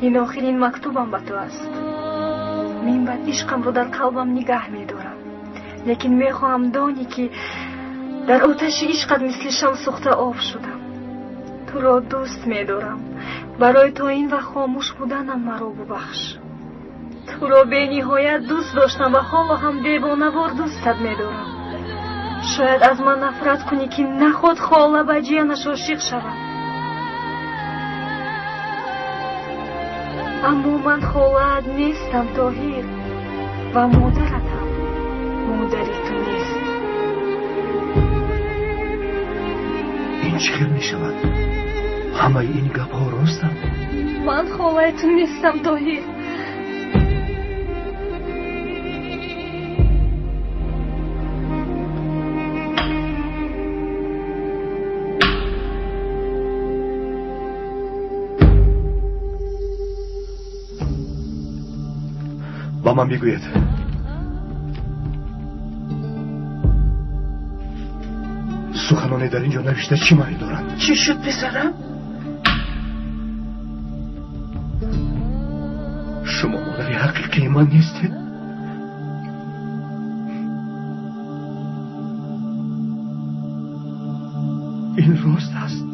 Ин охирин мактубам ба ту аст. Минбаъд ишқамро дар қалбам нигаҳ медорам. Лекин мехоҳам донӣ, ки дар оташи ишқат мисли шам сӯхта об шудам. Туро дӯст медорам. Барои то ин вақт хомӯш буданам маро бубахш. Туро бениҳоят дӯст доштам ва ҳоло ҳам девонавор дӯстат медорам. Шояд аз ман нафрат кунӣ, ки наход хола ба ҷиянаш ошиқ шавад. Аммо ман холаат нестам, Тоҳир, ва модарат ҳам модари ту нест. Ин чӣ хел мешавад? Ҳамаи ин гапҳо ростанд? Ман холаи ту нестам, Тоҳир. Ба ман бигӯед, суханоне дар ин ҷо навишта чӣ маънӣ доранд? Чӣ шуд, писарам? Шумо модари ҳақиқии ман нестед? Ин рост аст?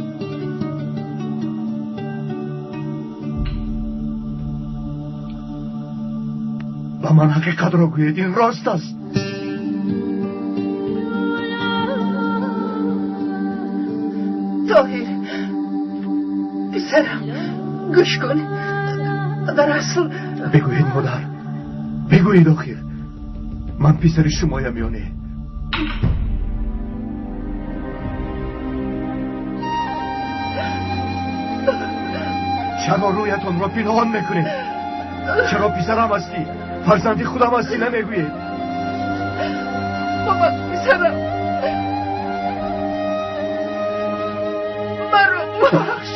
Ба ман ҳақиқатро гӯед, ин рост аст? Тоҳир, писарам, гӯш кун. Дар асл бигӯед, модар, бигӯед, охир ман писари шумоям ё не? Чаро рӯятонро пинҳон мекунед? Чаро писарам ҳастӣ, фарзанди худам ҳастӣ намегӯед? Бобо, писарам, маро бубахш.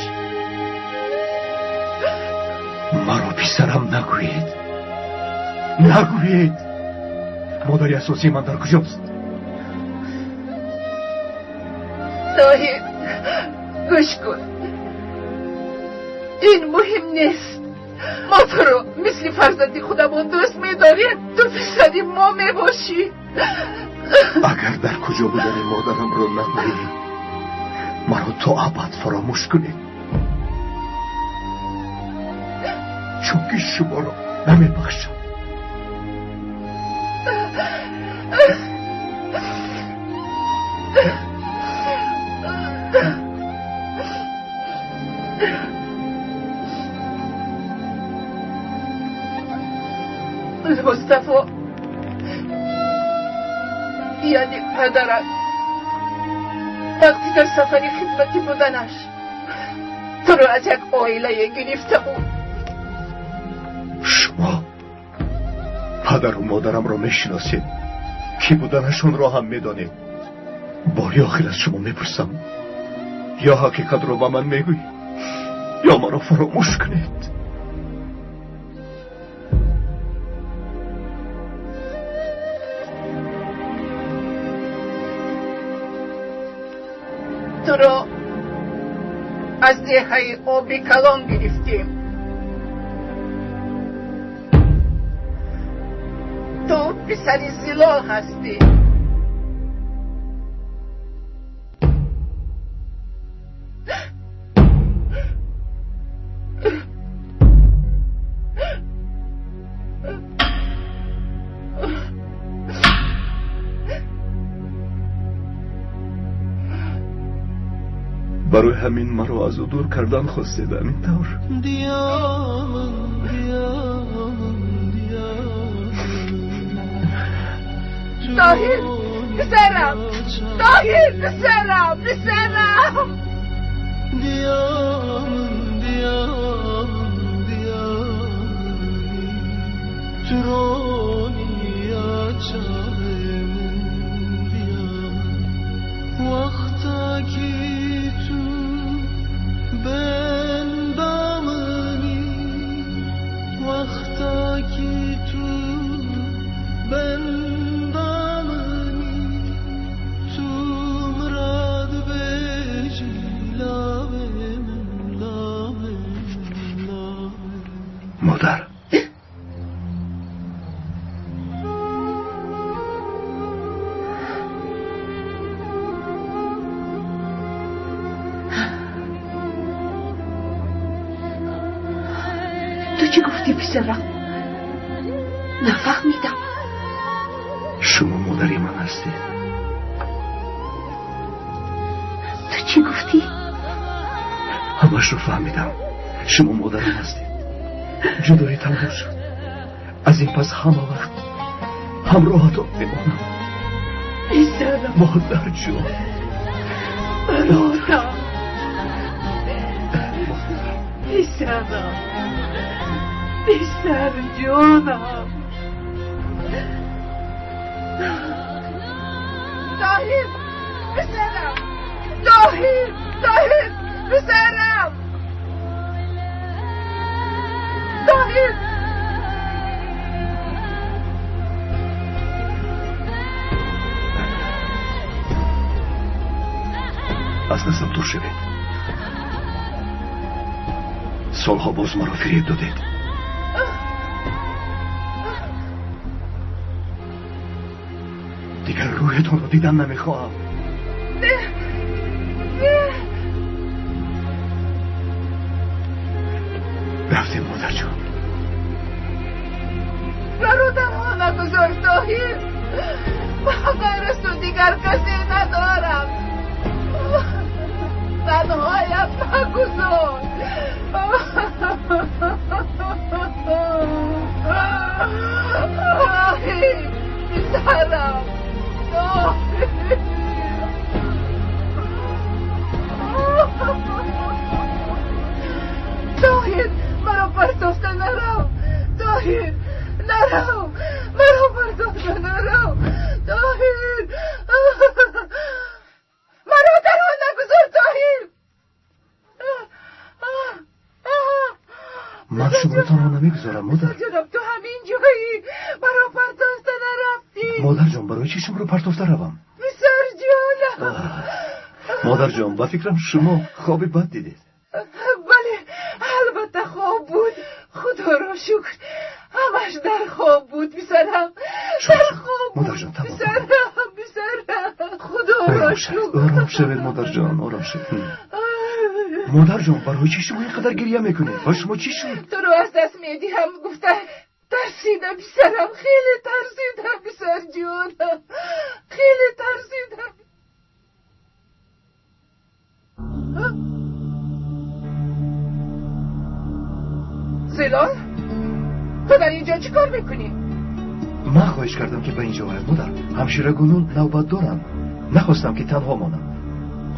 Маро писарам нагӯед, нагӯед. Модари асосии ман дар куҷост? Тоҳир, гӯш кун, ин муҳим нест. Мо туро мисли фарзанди худамон дӯст медорем. Ту писари мо мебошӣ. Агар дар куҷо будани модарамро нагӯед, маро то абад фаромӯш кунед, чунки шуморо намебахшам. Мустафо, яъне падарат, вақти дар сафари хидматӣ буданаш туро аз як оилае гирифта буд. Шумо падару модарамро мешиносед, кӣ буданашонро ҳам медонед. Бори охир аз шумо мепурсам, ё ҳақиқатро ба ман мегӯед, ё маро фаромӯш кунед. Туро аз деҳаи оби калон гирифтем. Ту писари зилол ҳастӣ. Барои ҳамин маро аз ӯ дур кардан хостед, ҳамин тавр? Тоҳир, писарам, Тоҳир, писарам, писарам. Модар. Ту чӣ гуфтӣ, писарам? Нафаҳмидам. Шумо модари ман ҳастед. Ту чӣ гуфтӣ? Ҳамашро фаҳмидам. Шумо модарам ҳастед. Ҷудоӣ тамом шуд. Аз ин пас ҳама вақт ҳамроҳатон мемонам. Писарам. Модарҷон. Бародарам. Писарам. Писарҷонам. Тоҳир, писарам. Тоҳир, Тоҳир, писарам. Тоҳир. Аз дастам дур шавед. Солҳо боз маро фиреб додед. Дигар рӯятонро дидан намехоҳам. Не, не. Рафтем, модарҷон. Маро танҳо нагузор, Тоҳир. Ман ғайр аз ту дигар касе надорам. Танҳоям нагузор. Тоҳир, писарам. Тоҳир. Тоҳир, маро партофта нарав. Тоҳир, нарав. Маро партофта нарав. Тоҳир. Маро танҳо нагузор, Тоҳир. Ман шуморо танҳо намегузорам, модар. Ҷонам, ту ҳамин ҷоӣ. Маро партофта нарафтӣ. Модарҷон, барои чӣ шуморо партофта равам? Писарҷонам. Модарҷон, ба фикрам шумо хоби бад дидед. Бале, албатта хоб буд. Худоро шукр, ҳамаш дар хоб буд, писарам. Дар хоб буд. Модарҷон, тамом. Писарам, писарам, худоро шукр. Ором шавед, модарҷон, ором шавед. Модарҷон, барои чӣ шумо ин қадар гиря мекунед? Ба шумо чӣ шуд? Туро аз даст медиҳам гуфта тарсидам, писарам. Хеле тарсидам, писарҷонам. Хеле тарсидам. Зилол, ту дар инҷо чӣ кор мекунӣ? Ман хоҳиш кардам, ки ба инҷо ояд, модар. Ҳамшира Гулнур навбат дорам. Нахостам, ки танҳо монам.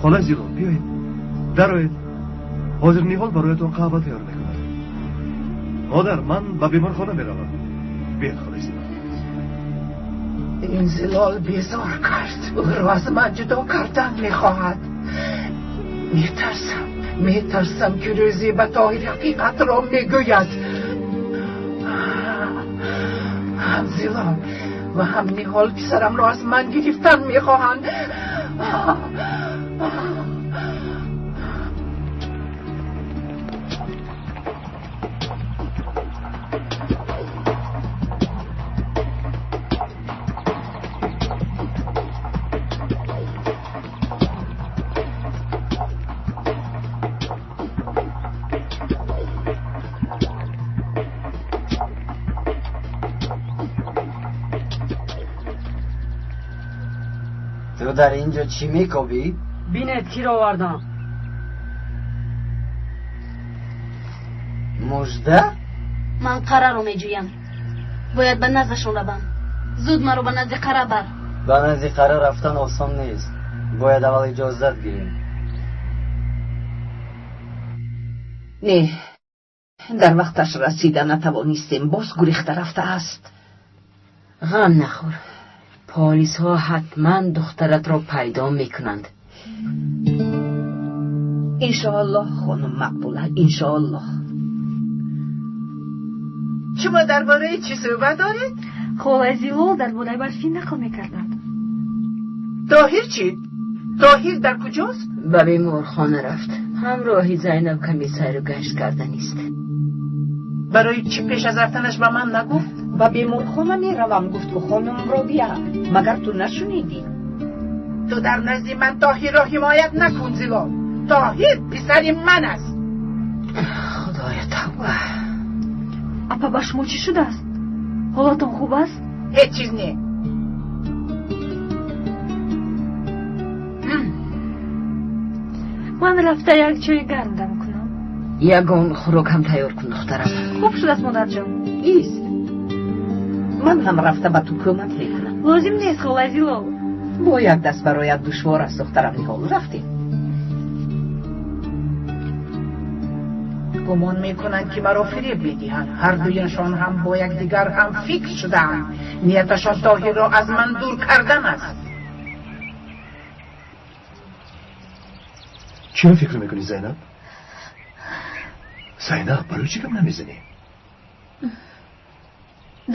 Хола Зилол, биёед. Дароед. Ҳозир Ниҳол бароятон қаҳва тайёр мекунад. Модар, ман ба беморхона меравам. Биёед, хола Зилол. Ин Зилол безор кард. Ӯро аз ман ҷудо кардан мехоҳад. Метарсам, метарсам, ки рӯзе ба Тоҳир ҳақиқатро мегӯяд. Ҳам Зилол ва ҳам Ниҳол писарамро аз ман гирифтан мехоҳанд. Ту дар инҷо чӣ мекобӣ? Бинед, киро овардам. Мужда? Ман Қараро меҷӯям. Бояд ба наздашон равам. Зуд маро ба назди Қара бар. Ба назди Қара рафтан осон нест. Бояд аввал иҷозат гирем. Не, дар вақташ расида натавонистем. Боз гурехта рафтааст. Ғам нахӯр. Полисҳо ҳатман духтаратро пайдо мекунанд. Иншоаллоҳ, хонум Мақбула, иншоаллоҳ. Шумо дар бораи чӣ суҳбат доред? Холаи Зилол дар бораи Барфин нақл мекарданд. Тоҳир чӣ? Тоҳир дар куҷост? Ба беморхона рафт. Ҳамроҳи Зайнаб каме сайру гашт карданист. Барои чӣ пеш аз рафтанаш ба ман нагуфт? Ба беморхона меравам, гуфт хонум Робия. Магар ту нашунидӣ? Ту дар назди ман Тоҳирро ҳимоят накун, Зилол. Тоҳир писари ман аст. Худоя, тавба. Апа, ба шумо чӣ шудааст? Ҳолатон хуб аст? Ҳеҷ чиз не. Ман рафта як чойи гарм дам кунам. Ягон хӯрок ҳам тайёр кун, духтарам. Хуб шудааст, модарҷон. Ист, ман ҳам рафта ба ту кӯмак мекунам. Лозим нест, холаи Зилол. Бо як даст бароят душвор аст, духтарам Ниҳол. Рафтем. Гумон мекунанд, ки маро фиреб медиҳанд. Ҳардуяшон ҳам бо якдигар ҳам фикр шудаанд. Нияташон Тоҳирро аз ман дур кардан аст. Чиро фикр мекунӣ, Зайнаб? Зайнаб, барои чӣ гап намезанӣ?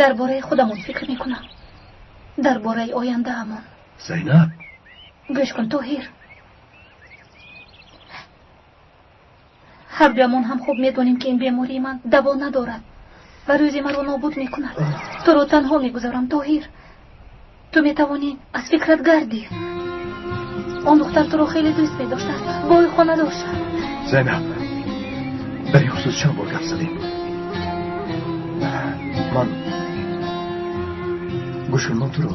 Дар бораи худамон фикр мекунам, дар бораи ояндаамон. Зайнаб, гӯш кун, Тоҳир. Ҳардуямон ҳам хуб медонем, ки ин бемории ман даво надорад ва рӯзе маро нобуд мекунад. Туро танҳо мегузорам, Тоҳир. Ту метавонӣ аз фикрат гардӣ. Он духтар туро хеле дӯст медоштааст, бо ӯ хонадор шав. Зайнаб, дар ин хусус чанд бор гап задем. Ман гӯш кун, ман туро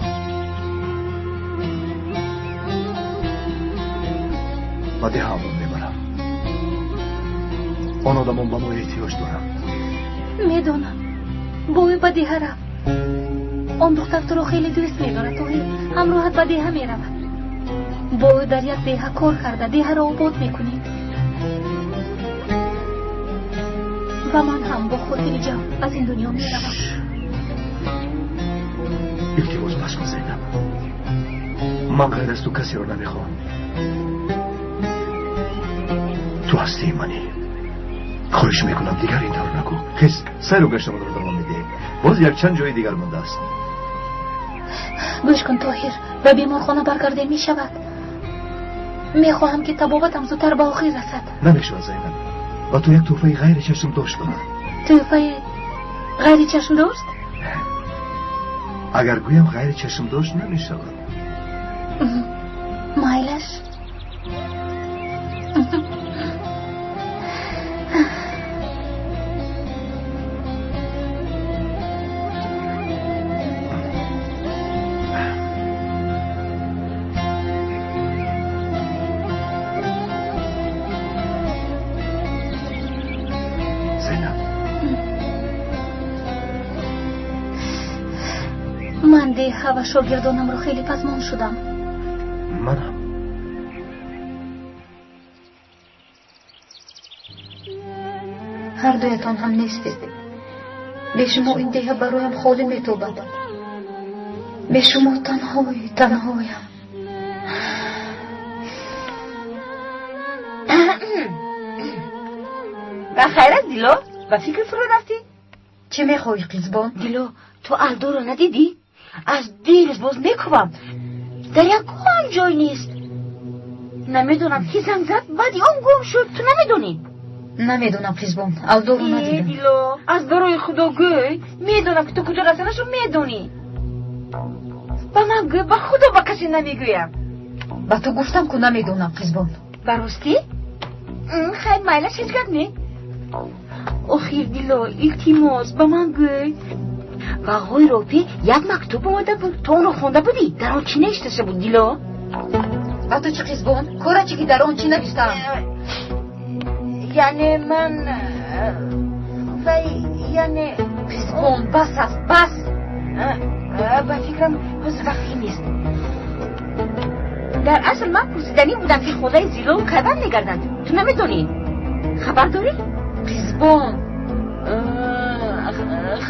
ба деҳаамон мебарам. Он одамон ба мо эҳтиёҷ доранд. Медонам, бо ӯ ба деҳа рафт. Он духтар туро хеле дӯст медорад, Тоҳир. Ҳамроҳат ба деҳа меравад. Бо ӯ дар як деҳа кор карда, деҳаро обод мекунем. Ва ман ҳам бо хотири ҷамъ аз ин дунё меравам. Илтимос, бас кун, Зайнаб. Ман ғайр аз ту касеро намехоҳам. Ту ҳастии манӣ. Хоҳиш мекунам, дигар ин тавр накун. Хез, сайру гаштамонро давом медиҳем. Боз якчанд ҷои дигар мондааст. Гӯш кун, Тоҳир, ба беморхона баргардем, мешавад. Мехоҳам, ки табобатам зудтар ба охир расад. Намешавад, Зайнаб. Ба ту як тӯҳфаи ғайричашмдошт дорам. Тӯҳфаи ғайричашмдошт? Агар гӯям, ғайричашмдошт намешавад. Майлаш. Зайнаб, Ман деҳа ва шогирдонамро хеле пазмон шудам. Манам. Ҳардуятон ҳам нестед. Бе шумо ин деҳа бароям холӣ метобад. Бе шумо танҳои танҳоям. Ба хайрат, Дило, ба фикр фуро рафтӣ? Чӣ мехоҳӣ, қизбон? Дило, ту Алдоро надидӣ? Аз дирӯз боз мекӯбам, дар ягон ҷой нест. Намедонам, ки занг зад, баъди он гум шуд. Ту намедонӣ? Намедонам, қизбон, Алдоро надидам. Дило, аз барои Худо гӯй. Медонам, ки ту куҷо рафтанашро медонӣ. Ба ман гӯй, ба Худо, ба касе намегӯям. Ба ту гуфтам ку, намедонам, қизбон. Ба ростӣ? Хайр, майлаш, ҳеҷ гап не. Охир, Дило, илтимос, ба ман гӯй. Ба оғои Ропӣ як мактуб омада буд, ту онро хонда будӣ? Дар он чӣ навишташа буд, Дило? Ба ту чӣ, қизбон? Кора чӣ, ки дар он чӣ навиштаам? Яъне ман вай, яъне Қизбон, бас аст, бас. Ба фикрам, ҳозир вақти нест. Дар асл ман пурсиданӣ будам, ки холаи Зилол кайван мегарданд. Ту намедонӣ? Хабар дорӣ? Қизбон.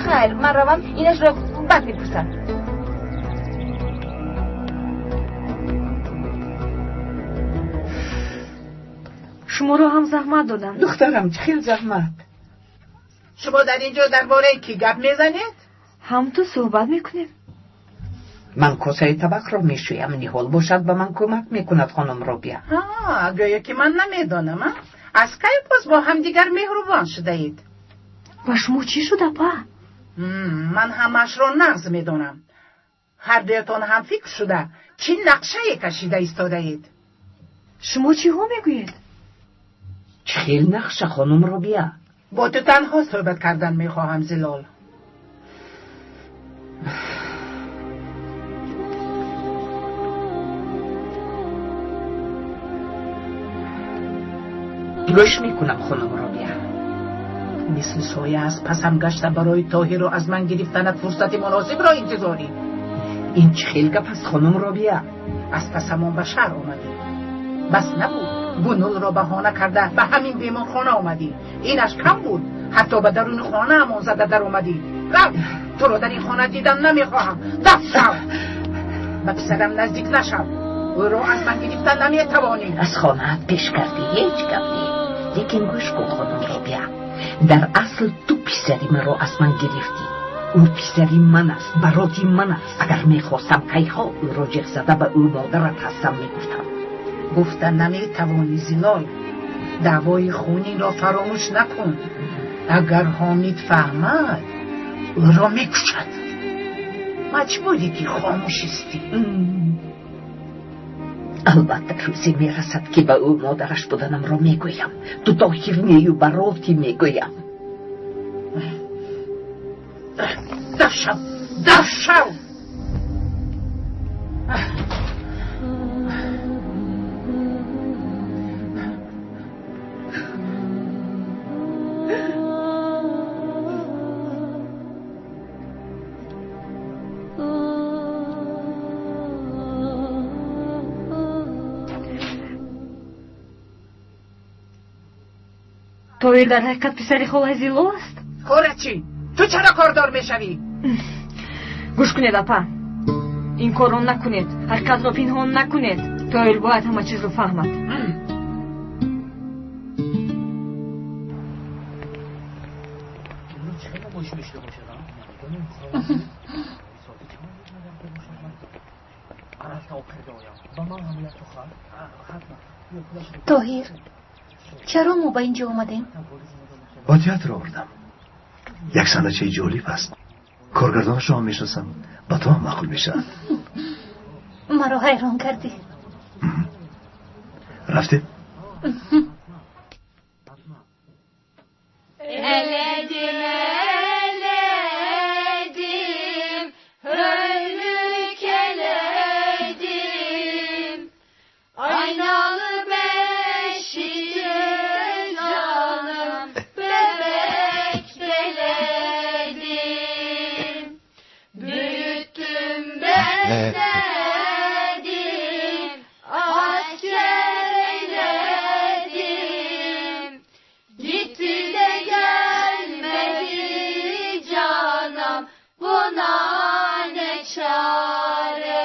Хайр, ман равам, инашро баъд мепурсам. Шуморо ҳам заҳмат додам. Духтарам, чӣ хел заҳмат? Шумо дар ин ҷо дар бораи кӣ гап мезанед? Ҳам ту суҳбат мекунем. Ман косаи табақро мешӯям, Ниҳол бошад, ба ман кӯмак мекунад, хонум Робия. Гӯё ки ман намедонам. А аз кай боз бо ҳамдигар меҳрубон шудаед? Ба шумо чӣ шуд, апа? Ман ҳамаашро нағз медонам. Ҳардуятон ҳамфикр шуда чӣ нақшае кашида истодаед? Шумо чиҳо мегӯед? Чӣ хел нақша, хонум Робия? Бо ту танҳо суҳбат кардан мехоҳам, Зилол. Гӯш мекунам, хонум Робия. Мисли соя аз пасам гашта барои Тоҳирро аз ман гирифтанат фурсати муносибро интизорӣ. Ин чӣ хел гап аст, хонум Робия? Аз пасамон ба шаҳр омадӣ. Бас набуд, Гунулро баҳона карда ба ҳамин беморхона омадӣ. Инаш кам буд, ҳатто ба даруни хонаамон зада даромадӣ. Рав, туро дар ин хона дидан намехоҳам. Дафт шав, ба писарам наздик нашав. Ӯро аз ман гирифтан наметавонӣ. Аз хонаат пеш кардӣ, ҳеҷ гап не. Лекин гӯш кун, хонум Робия, дар асл ту писари маро аз ман гирифтӣ. Ӯ писари ман аст, бароти ман аст. Агар мехостам, кайҳо ӯро ҷеғ зада ба ӯ модарат ҳастам мегуфтам. Гуфта наметавонӣ, Зилол. Даъвои хунинро фаромӯш накун. Агар Ҳомид фаҳмад, ӯро мекушад. Маҷбурӣ ки хомӯшистӣ. Албатта, рӯзе мерасад, ки ба ӯ модараш буданамро мегӯям. Ту Тоҳир нею бароти мегӯям. Дафт шав, дафт шав! Тоҳир дар ҳақиқат писари холаи Зилол аст? Кора чӣ? Ту чаро кордор мешавӣ? Гӯш кунед, апа, ин корро накунед, ҳақиқатро пинҳон накунед. Тоҳир бояд ҳама чизро фаҳмад. Тоҳир, чаро мо ба ин ҷо омадем? Ба театр овардам. Як саҳначаи ҷолиб аст. Коргардонашро ҳам мешиносам. Ба ту ҳам маъқул мешавад. Маро ҳайрон кардӣ. Рафтем? Eledim eledim, hörlük eledim. Aynalı beşikte canım, bebek beledim. Büyüttüm besledim, asker eyledim. Gitti de gelmedi canım, buna ne çare?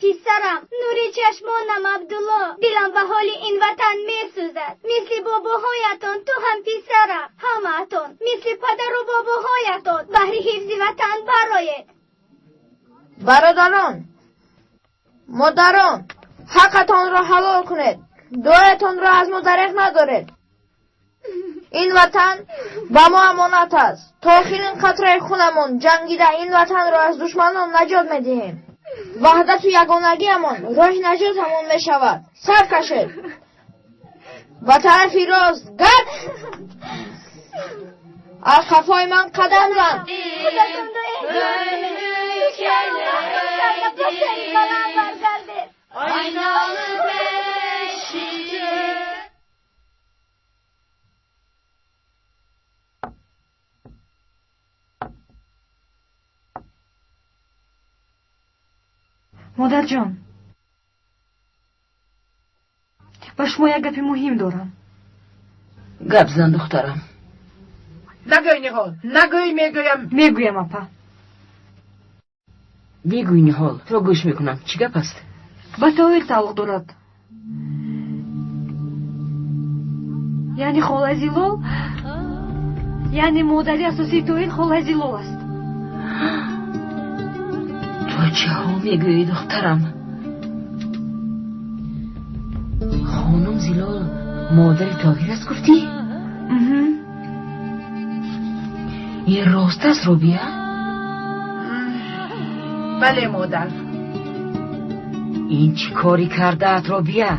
Писарам, нури чашмонам Абдулло, дилам ба ҳоли ин ватан месӯзад. Мисли бобоҳоятон ту ҳам писарам, ҳамаатон мисли падару бобоҳоятон баҳри ҳифзи ватан бароед. Бародарон, модарон, ҳаққатонро ҳалол кунед, дуоятонро аз мо дареғ надоред. Ин ватан ба мо амонат аст. То охирин қатраи хунамон ҷангида ин ватанро аз душманон наҷот медиҳем. Ваҳдату ягонагиамон роҳи наҷотамон мешавад. Сар кашед, ба тарафи рост гард, аз қафои ман қадам зан. Худатонро эҳтиёт кунед. Душманро маҳкум карда ба сари баланд баргардед. Aynalı beşikte. Модарҷон, ба шумо як гапи муҳим дорам. Гап зан, духтарам. Нагӯй, Ниҳол, нагӯй, мегӯям. Мегӯям, апа. Бигӯй, Ниҳол, туро гӯш мекунам. Чӣ гап аст? Ба Тоҳир тааллуқ дорад. Яъне холаи Зилол, яъне модари асосии Тоҳир холаи Зилол аст. Ту чиҳо мегӯӣ, духтарам? Хонум Зилол модари Тоҳир аст, гуфтӣ? Ин рост аст, Робия? Бале, модар. Ин чӣ корӣ кардаат, Робия?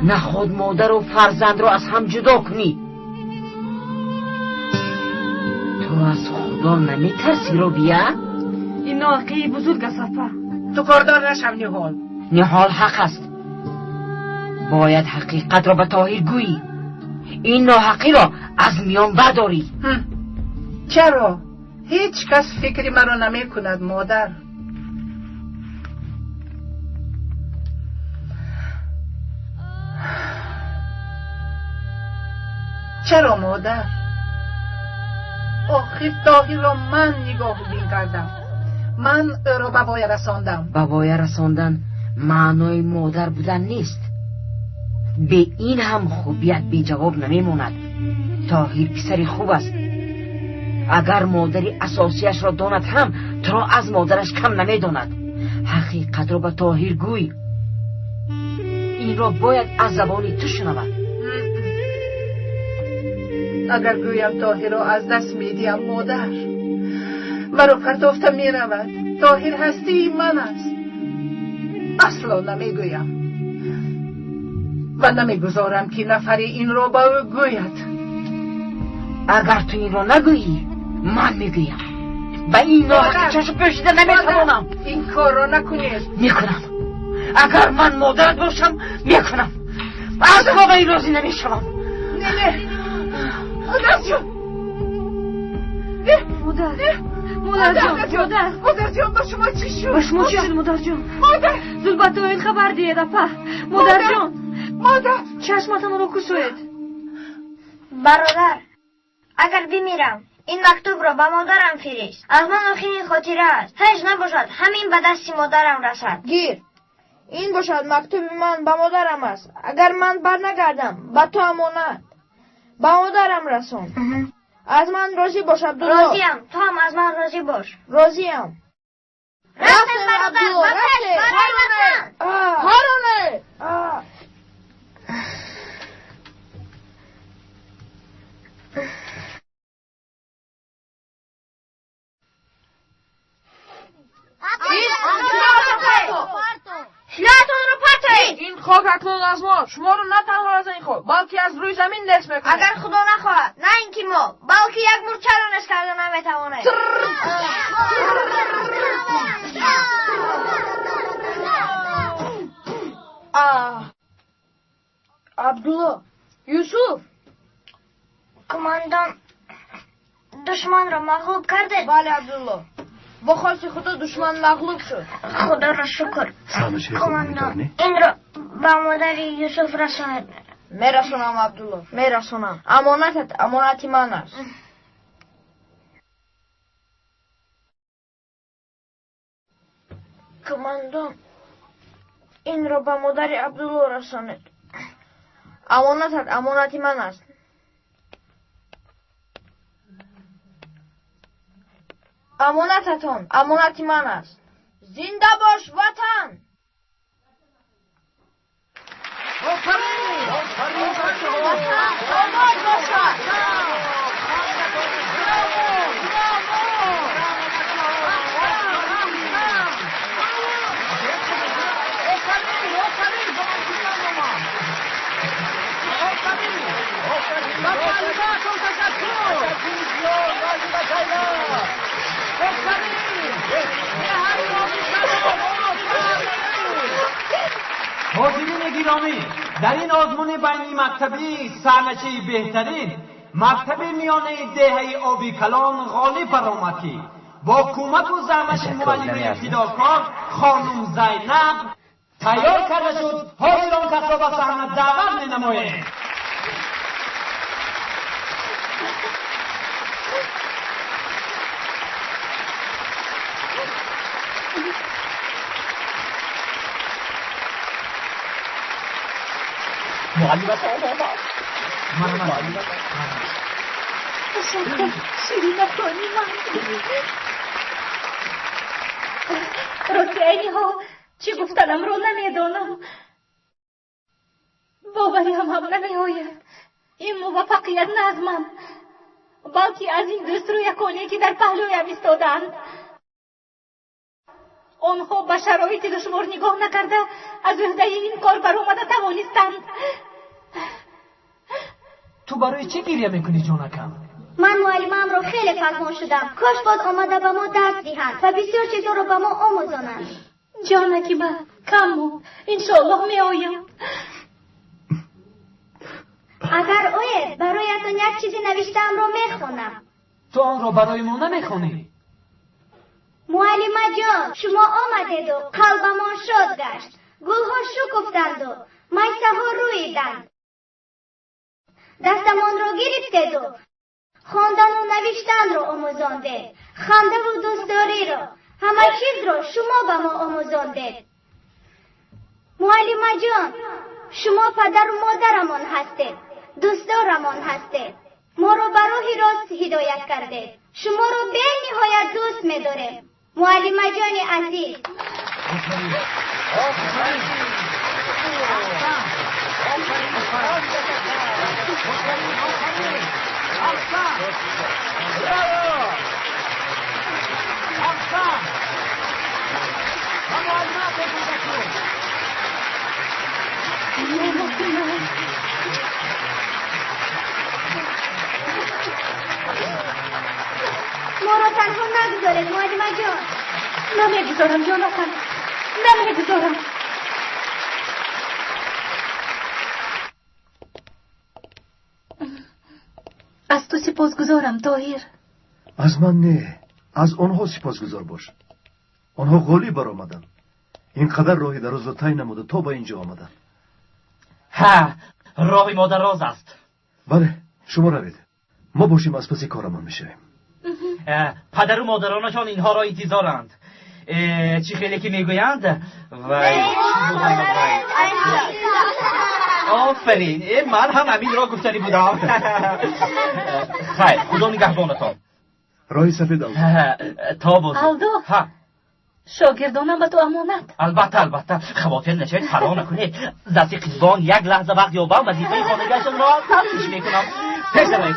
Наход модару фарзандро аз ҳам ҷудо кунӣ. Ту аз Худо наметарсӣ, Робия? Ин ноҳаққии бузург аст, апа. Ту кордор нашав, Ниҳол. Ниҳол ҳақ аст. Бояд ҳақиқатро ба Тоҳир гӯӣ. Ин ноҳаққиро аз миён бардорӣ. Чаро? Ҳеҷ кас фикри маро намекунад, модар. Чаро, модар? Охир Тоҳирро ман нигоҳубин кардам. Ман ӯро ба воя расондам. Ба воя расондан маънои модар будан нест. Бе ин ҳам хубият беҷавоб намемонад. Тоҳир писари хуб аст. Агар модари асосияшро донад ҳам, туро аз модараш кам намедонад. Ҳақиқатро ба Тоҳир гӯй. Инро бояд аз забони ту шунавад. Агар гӯям, Тоҳирро аз даст медиҳам, модар. Маро партофта меравад. Тоҳир ҳастии ман аст. Асло намегӯям ва намегузорам, ки нафаре инро ба ӯ гӯяд. Агар ту инро нагӯӣ, ман мегӯям. Ба ин ноҳаққӣ чашм пӯшида наметавонам. Ин корро накунед. Мекунам. Агар ман модарат бошам, мекунам. Асло ба ин розӣ намешавам. Не, не, модарҷон. Модар, модарҷон, модар. Модарҷон, ба шумо чӣ шуд? Ба шумо чӣ шуд, модарҷон? Модар! Зуд ба Тоҳир хабар диҳед, апа. Модарҷон! Модар! Чашматонро кушоед. Бародар, агар бимирам, ин мактубро ба модарам фирист. Аз ман охирин хотира аст. Ҳеҷ набошад, ҳамин ба дасти модарам расад. Гир, ин бошад мактуби ман ба модарам аст. Агар ман барнагардам, ба ту амонат. Ба модарам расон. Аз ман розӣ бош, Абдулло. Розиям, ту ҳам аз ман розӣ бош. Розиям. Рафтем, бародар, ба пеш, барои ватан. Ҳароне. Силоҳатонро партоед! Ин хок акнун аз мо. Шуморо на танҳо аз ин хок, балки аз рӯи замин нест мекунем. Агар Худо нахоҳад, на ин ки мо, балки як мурчаро нест карда наметавонем. Абдулло, Юсуф. Командан, душманро мағлуб кардед? Бале, Абдулло. Бо хости Худо душман мағлуб шуд. Худоро шукр. Командан, инро ба модари Юсуф расонед. Мерасонам, Абдулло, мерасонам. Амонатат амонати ман аст. Командан, инро ба модари Абдулло расонед. Амонатат амонати ман аст. Амонататон амонати ман аст. Зинда бош ватан! Ватан обод бошад! Ҳозирини гиромӣ, дар ин озмуни байнимактабии саҳначии беҳтарин мактаби миёнаи деҳаи Оби Калон ғолиб баромад, ки бо кӯмаку заҳмати муаллимаи фидокор хонум Зайнаб тайёр карда шуд. Ҳозир он касро ба саҳна даъват менамоем. Муаллиматон омад. Ташаккур, ширинакони ман. Рости, айни ҳол чӣ гуфтанамро намедонам. Бовариам ҳам намеояд. Ин муваффақият на аз ман, Балки аз ин дӯстрӯяконе ки дар паҳлӯям истодаанд. Онҳо ба шароити душвор нигоҳ накарда аз ӯҳдаи ин кор баромада тавонистанд. Ту барои чӣ гиря мекунӣ, ҷонакам? Ман муаллимаамро хеле пазмон шудам. Кош боз омада ба мо дарс диҳанд ва бисёр чизҳоро ба мо омӯзонанд. Ҷонаки ман, каму иншоаллоҳ меоям. Агар оед, бароятон як чизи навиштаамро мехонам. Ту онро барои мо намехонӣ? Муаллимаҷон, шумо омадеду қалбамон шод гашт. Гулҳо шукуфтанду майсаҳо рӯиданд. Дастамонро гирифтеду хондану навиштанро омӯзондед. Хандаву дӯстдориро, ҳама чизро шумо ба мо омӯзондед. Муаллимаҷон, шумо падару модарамон ҳастед, дӯстдорамон ҳастед. Моро ба роҳи рост ҳидоят кардед. Шуморо бениҳоят дӯст медорем. Муаллимаҷони азиз. Моро танҳо нагузоред, муаллимаҷон. Намегузорам, ҷонакам, намегузорам. Аз ту сипосгузорам, Тоҳир. Аз ман не, аз онҳо сипосгузор бош. Онҳо ғолиб баромаданд. Ин қадар роҳи дарозро тай намуда то ба ин ҷо омаданд. Ҳа, роҳи мо дароз аст. Бале, шумо равед. Мо бошем аз паси корамон мешавем. Падару модаронашон инҳоро интизоранд. Чӣ хеле ки мегӯянд? Вай, офарин, ман ҳам ҳаминро гуфтанӣ будам. Хайр, худо нигаҳбонатон. Роҳи сафед, Алдо. То боз. Алдо, шогирдонам ба ту амонат. Албатта, албатта, хавотир нашавед, фаро накунед. Дасти қизбон як лаҳза вақт ёбам, вазифаи хонагиашонро тафтиш мекунам. Пеш равед.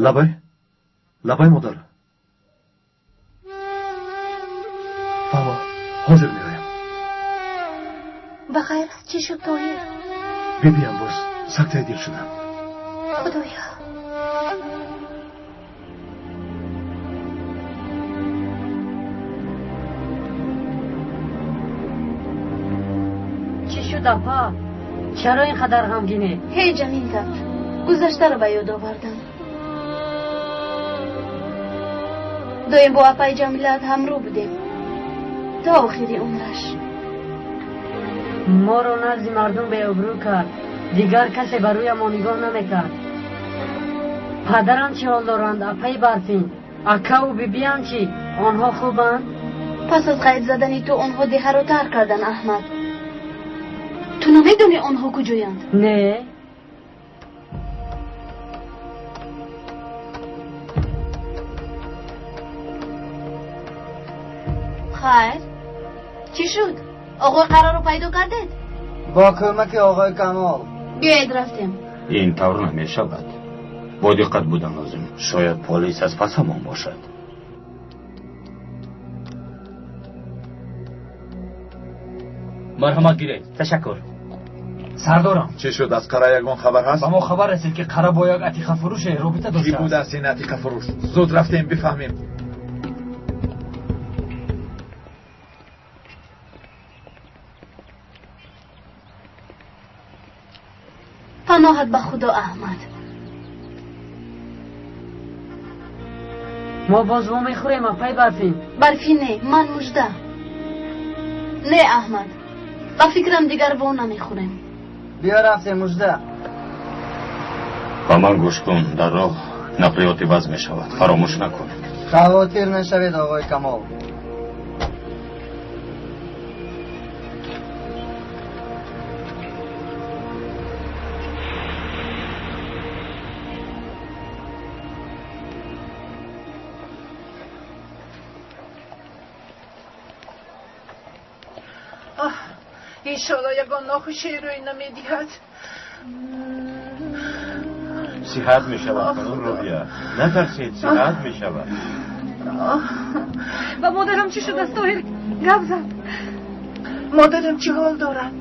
Лабай, лабай, модар. Фаҳмо, ҳозир меоям. Ба хайр аст, чӣ шуд, Тоҳир? Бибиям боз сактаи дил шудам. Худоё. Чӣ шуд, апа? Чаро ин қадар ғамгинӣ? Ҳеҷ, амин гап. Гузаштаро ба ёд овардам. Доим бо апаи Ҷамилат ҳамрӯ будем то охири умраш. Моро назди мардум беобрӯ кард. Дигар касе ба рӯя мо нигоҳ намекард. Падарам чӣ ҳол доранд, апаи Барфин? Акаву бибиям чӣ? Онҳо хубанд? Пас аз ғайб задани ту онҳо деҳаро тарк карданд, Аҳмад. Ту намедонӣ онҳо куҷоянд? Не. Хайр, чӣ шуд? Оғои Қарорро пайдо кардед? Бо кӯмаки оғои Камол. Биёед рафтем. Ин тавр намешавад. Бо диққат будан лозим. Шояд полис аз пасамон бошад. Марҳамат, гиред. Ташаккур. Сардорам. Чӣ шуд, аз Қара ягон хабар ҳаст? Ба мо хабар расид, ки Қара бо як атиқафурӯше робита Кӣ доштааст. будааст ин атиқафурӯш? Зуд рафтем бифаҳмем. Паноҳат ба Худо, Аҳмад. Мо боз во мехӯрем, апаи Барфин? Барфин не, ман Мужда. Не, Аҳмад, ба фикрам дигар во намехӯрем. Биё рафтем, Мужда. Ба ман гӯш кун, дар роҳ нақлиёт иваз мешавад. Фаромӯш накун. Хавотир нашавед, оғои Камол. Иншоалло ягон нохушӣ рӯй намедиҳад. Сиҳат мешавад, хонум Робия. Натарсед, сиҳат мешавад. Ба модарам чӣ шудааст, Тоҳир? Гап зан. Модарам чӣ ҳол дорад?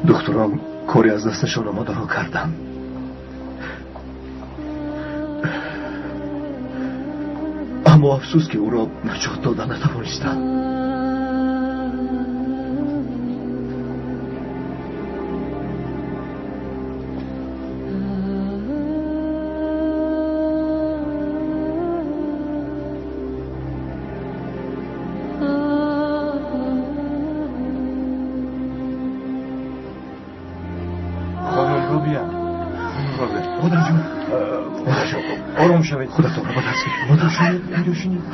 Духтурон кори аз дасташон омадаро карданд. Аммо афсӯс, ки ӯро наҷот дода натавонистанд. Ором шавед. Худатонро ба даст гиред. Модар шавед, инҷо шинед.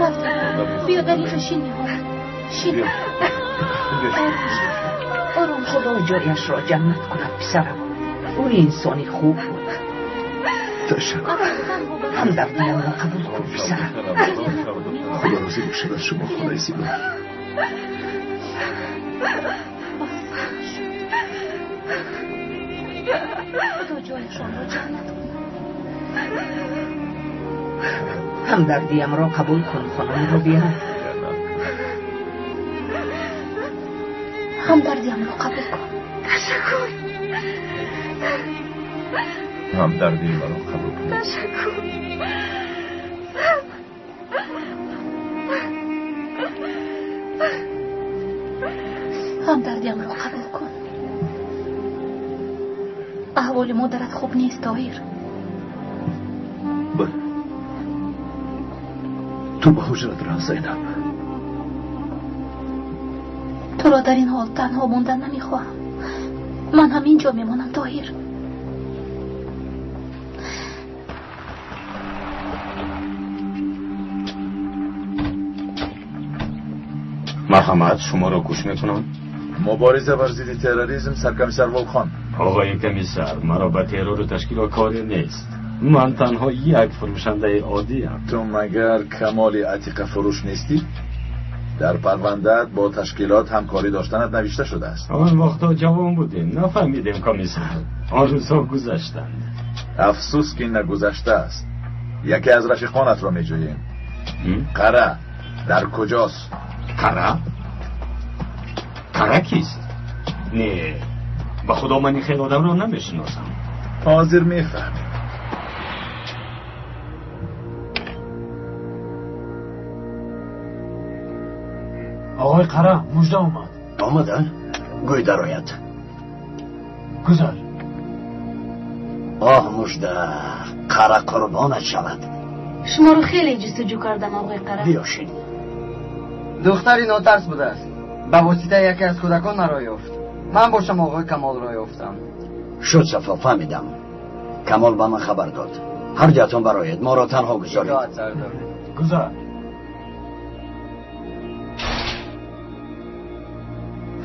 Рафтем. Биё дар инҷо шин, Ниҳол. Шин. Ором. Худо ҷояшро ҷаннат кунад, писарам. Ӯ инсони хуб буд. Ташаккур. Ҳамдардиямро қабул кун, писарам. Худо розӣ бошад аз шумо, хонаи зебо. Худо ҷояшонро ҷаннат кунад. Ҳамдардиямро қабул кун, хонум Робия. Ҳамдардиямро қабул кун. Ташаккур. Ҳамдардии маро қабул кун. Ташаккур. Ҳамдардиямро қабул кун. Аҳволи модарат хуб нест, Тоҳир. Бале. Ту ба ҳуҷрат рав, Зайнаб. Туро дар ин ҳол танҳо мондан намехоҳам. Ман ҳам инҷо мемонам, Тоҳир. Марҳамат, шуморо гӯш мекунам. Мубориза бар зидди терроризм, саркомиссар Волхон. Оғои комиссар, маро ба террору ташкилот коре нест. Ман танҳо як фурӯшандаи оддиам. Ту магар Камоли атиқафурӯш нестӣ? Дар парвандаат бо ташкилот ҳамкорӣ доштанат навишта шудааст. Он вақтҳо ҷавон будем, нафаҳмидем, комиссар. Он рӯзҳо гузаштанд. Афсӯс, ки нагузаштааст. Яке аз рафиқонатро меҷӯем. Қара дар куҷост? Қара? Қара кист? Не, ба худо ман ин хел одамро намешиносам. Ҳозир мефаҳмем. Оғои Қара, мужда омад. Омада? Гӯй дарояд. Гузар. Оҳ, мужда, Қара қурбонат шавад. Шуморо хеле ҷустуҷӯ кардам, оғои Қара. Биёшин. Духтари нотарс будааст. Ба воситаи яке аз кӯдакон маро ёфт. Ман бошам оғои Камолро ёфтам. Шуд, Сафо, фаҳмидам. Камол ба ман хабар дод. Ҳар ҷоятон бароед, моро танҳо гузоред. Гузар.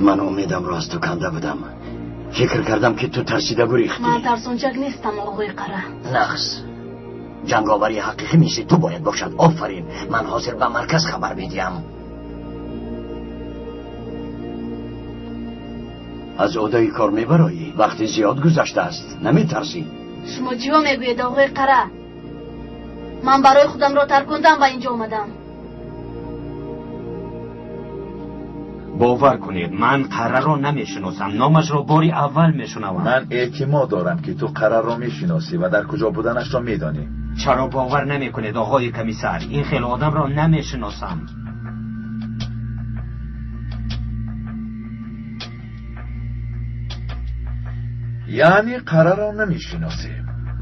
Ман умедамро аз ту канда будам. Фикр кардам, ки ту тарсида гурехтӣ. Ман тарсончак нестам, оғои Қара. Нағз. Ҷанговари ҳақиқӣ мисли ту бояд бошад. Офарин. Ман ҳозир ба марказ хабар медиҳам. Аз ӯҳдаи кор мебароӣ. Вақти зиёд гузаштааст. Наметарсӣ? Шумо чиҳо мегӯед, оғои Қара? Ман барои худамро таркондам ба инҷо омадам. Бовар кунед, ман Қараро намешиносам. Номашро бори аввал мешунавам. Ман эътимод дорам, ки ту Қараро мешиносӣ ва дар куҷо буданашро медонӣ. Чаро бовар намекунед, оғои комиссар? Ин хел одамро намешиносам. Яъне Қараро намешиносӣ.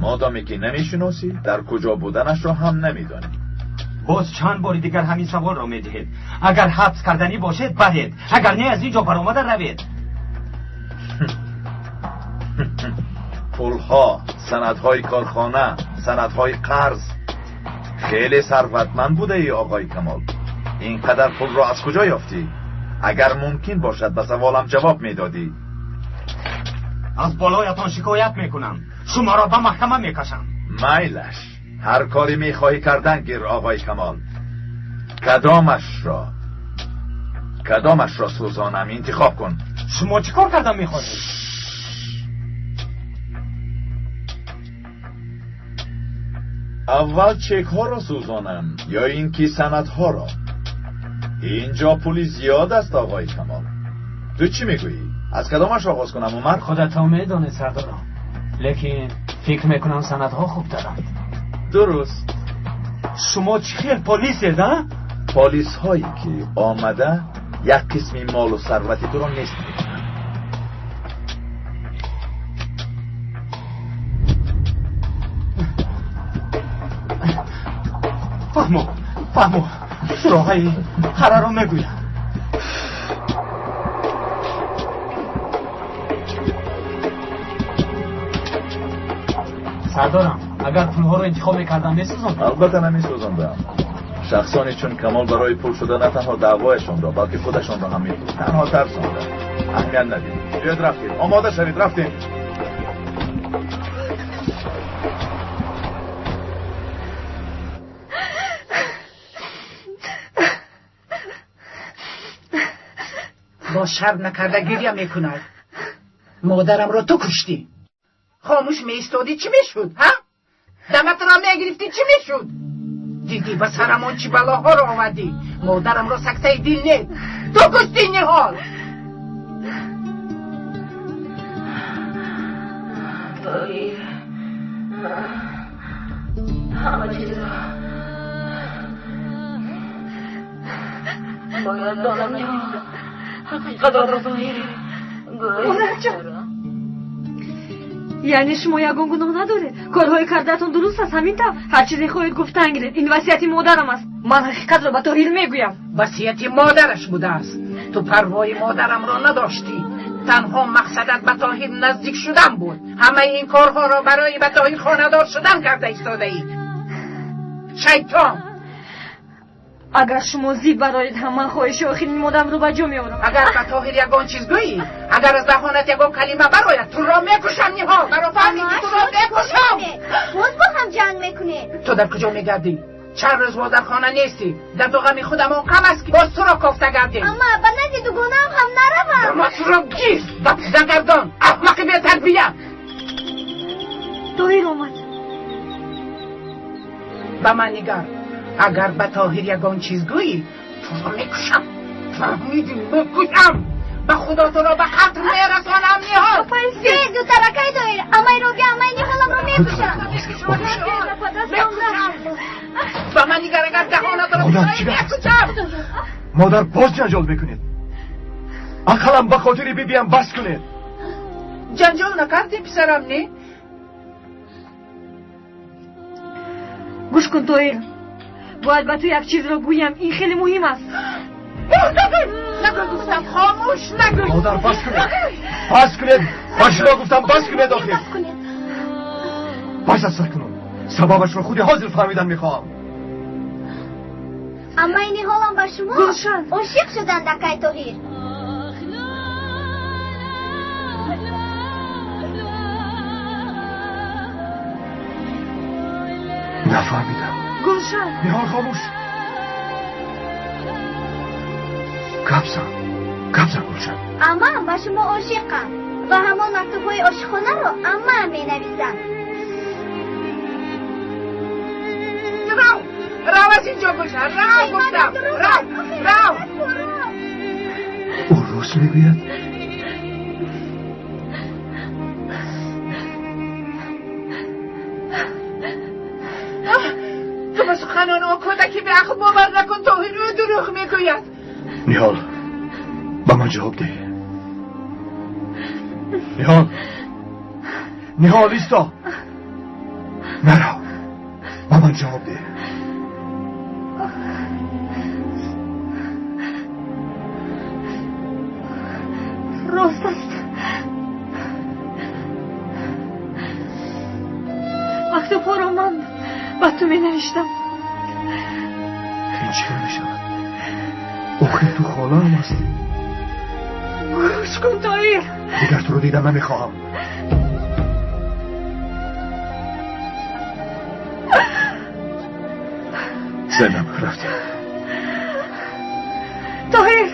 Модоме ки намешиносӣ, дар куҷо буданашро ҳам намедонӣ. Боз чанд бори дигар ҳамин саволро медиҳед. Агар ҳабс карданӣ бошед, баред. Агар не, аз ин ҷо баромада равед. Пулҳо, санадҳои корхона, санадҳои қарз. Хеле сарватманд будаӣ, оғои Камол. Ин қадар пулро аз куҷо ёфтӣ? Агар мумкин бошад ба саволам ҷавоб медодӣ. Аз болоятон шикоят мекунам. Шуморо ба маҳкама мекашам. Майлаш. Ҳар коре мехоҳӣ кардан гир, оғои Камол. Кадомашро сӯзонам, интихоб кун. Шумо чӣ кор кардан мехоҳед? Аввал чекҳоро сӯзонам ё ин ки санадҳоро? Инҷо пули зиёд аст, оғои Камол. Ту чӣ мегӯӣ? Аз кадомаш оғоз кунам, Умар? Худатон медонед, сардорам. Лекин фикр мекунам санадҳо хубтаранд. Дуруст. Шумо чӣ хел полисед, а? Полисҳое ки омада як қисми молу сарвати туро нест мекунанд. Фаҳмо, фаҳмо, суроғаи хараро мегӯям. Сардорам, агар пулҳоро интихоб мекардам, месӯзондам? Албатта намесӯзондам. Шахсоне чун Камол барои пул шуда на танҳо даъвояшонро, балки худашонро ҳам мефурӯшанд. Танҳо тарсонда. Аҳамият надид. Биёед рафтем. Омода шавед, рафтем. Бо шарм накарда гиря мекунад. Модарамро ту куштӣ. Хомӯш меистодӣ, чӣ мешуд, ҳа? Даматро мегирифтӣ, чӣ мешуд? Дидӣ ба сарамон чӣ балоҳоро овардӣ. Модарамро сактаи дил не, ту куштӣ, Ниҳол. Тоҳир, ҳама чизро бояд донам, Ниҳол. Ҳақиқатро Тоҳир гӯй. Модарҷон, яъне шумо ягон гуноҳ надоред? Корҳои кардаатон дуруст аст, ҳамин тавр? Ҳар чизе хоҳед гуфтан гиред. Ин васияти модарам аст. Ман ҳақиқатро ба Тоҳир мегӯям. Васияти модараш будааст. Ту парвои модарамро надоштӣ. Танҳо мақсадат ба Тоҳир наздик шудан буд. Ҳамаи ин корҳоро барои ба Тоҳир хонадор шудан карда истодаӣ. Шайтон! Агар шумо зид бароед ҳам, ман хоҳиши охирини модарамро ба ҷо меорам. Агар ба Тоҳир ягон чиз гӯӣ, агар аз даҳонат ягон калима барояд, туро мекушам, Ниҳол. Маро фаҳмидӣ? Туро мекушам. Боз бо ҳам ҷанг мекунед. Ту дар куҷо мегардӣ? Чанд рӯз боз дар хона нестӣ. Дарду ғами худамон кам аст, ки боз туро кофта гардем. Ама ба назди дугонаам ҳам наравам. Ама туро гир ба пизагардон, аҳмақи бетарбия. Тоҳир омад. Ба ман нигар. Агар ба Тоҳир ягон чиз гӯӣ, туро мекушам. Фаҳмидӣ? Мекушам. Ба худо туро ба қатл мерасонам, Ниҳол. Зудтаракай, Тоҳир. Амаи Робия, амаи Ниҳоламро мекушам. Ба ман нигар, агар даҳонатро мекушам. Модар, боз ҷанҷол мекунед. Ақаллан ба хотири бибиям бас кунед. Ҷанҷол накардӣ, писарам, не? Гӯш кун, Тоҳир. Бояд ба ту як чизро гӯям. Ин хеле муҳим аст. Нагӯй, нагӯй, гуфтам, хомӯш, нагӯй. Модар, бас кунед. Бас кунед. Ба шумо гуфтам, бас кунед охир. Бас аст акнун. Сабабашро худи ҳозир фаҳмидан мехоҳам. Амаи Ниҳолам ба шумо Гулшан ошиқ шуданд, акай Тоҳир. Нафаҳмидам. Гулшан. Ниҳол, хомӯш. Гап зан, гап зан, Гулшан. Амаам ба шумо ошиқам ва ҳамон мактубҳои ошиқонаро амаам менависам. Рав, рав аз инҷо, Гулшан, рав, гуфтам, рав, рав. Ӯ рост мегӯяд? Ту ба суханони он кӯдаки беақл бовар накун, Тоҳир, ӯ дурӯғ мегӯяд. Ниҳол, ба ман ҷавоб деҳ. Ниҳол, Ниҳол, исто. Нарав, ба ман ҷавоб деҳ. Рост аст. Мактубҳоро ман ба ту менавиштам. Ин чӣ хел мешавад? Охир ту холаам ҳастӣ. Гӯш кун, Тоҳир. Дигар туро дидан намехоҳам. Зайнаб, рафтем. Тоҳир!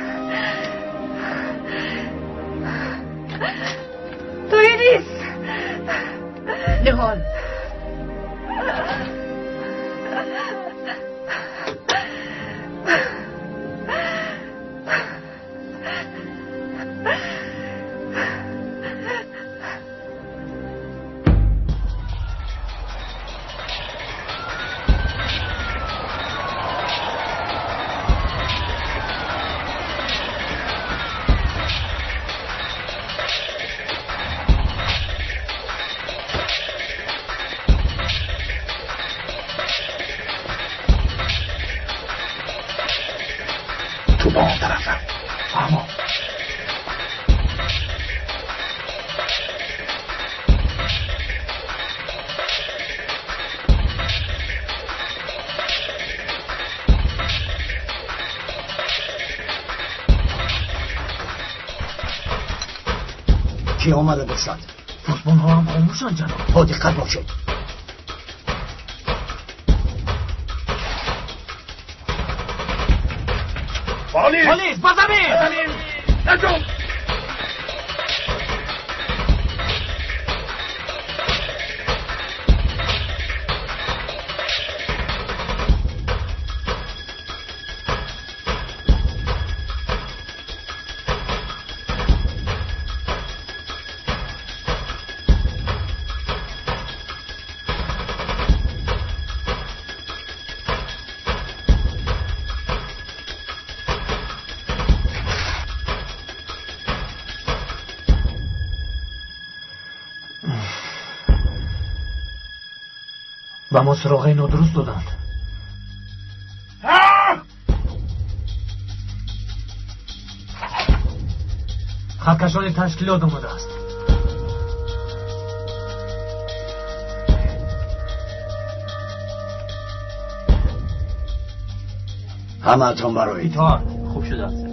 Тоҳир нест. Ниҳол. Ки омада бошад? Посбонҳо ҳам хомӯшанд, ҷаноб. Бо диққат бошед. Полис! Полис, ба замин! Замин! Наҷум! Ба мо суроғаи нодуруст доданд. Хаткашони ташкилот омадааст. Ҳамаатон бароед. Итоат хуб шудааст.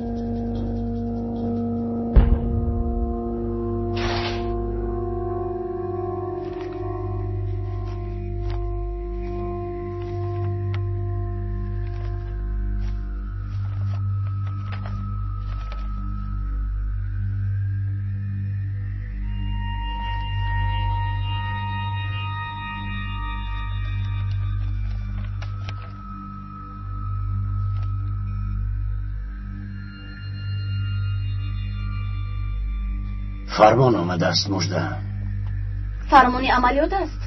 Фармон омадааст, Мужда. Фармони амалиёт аст?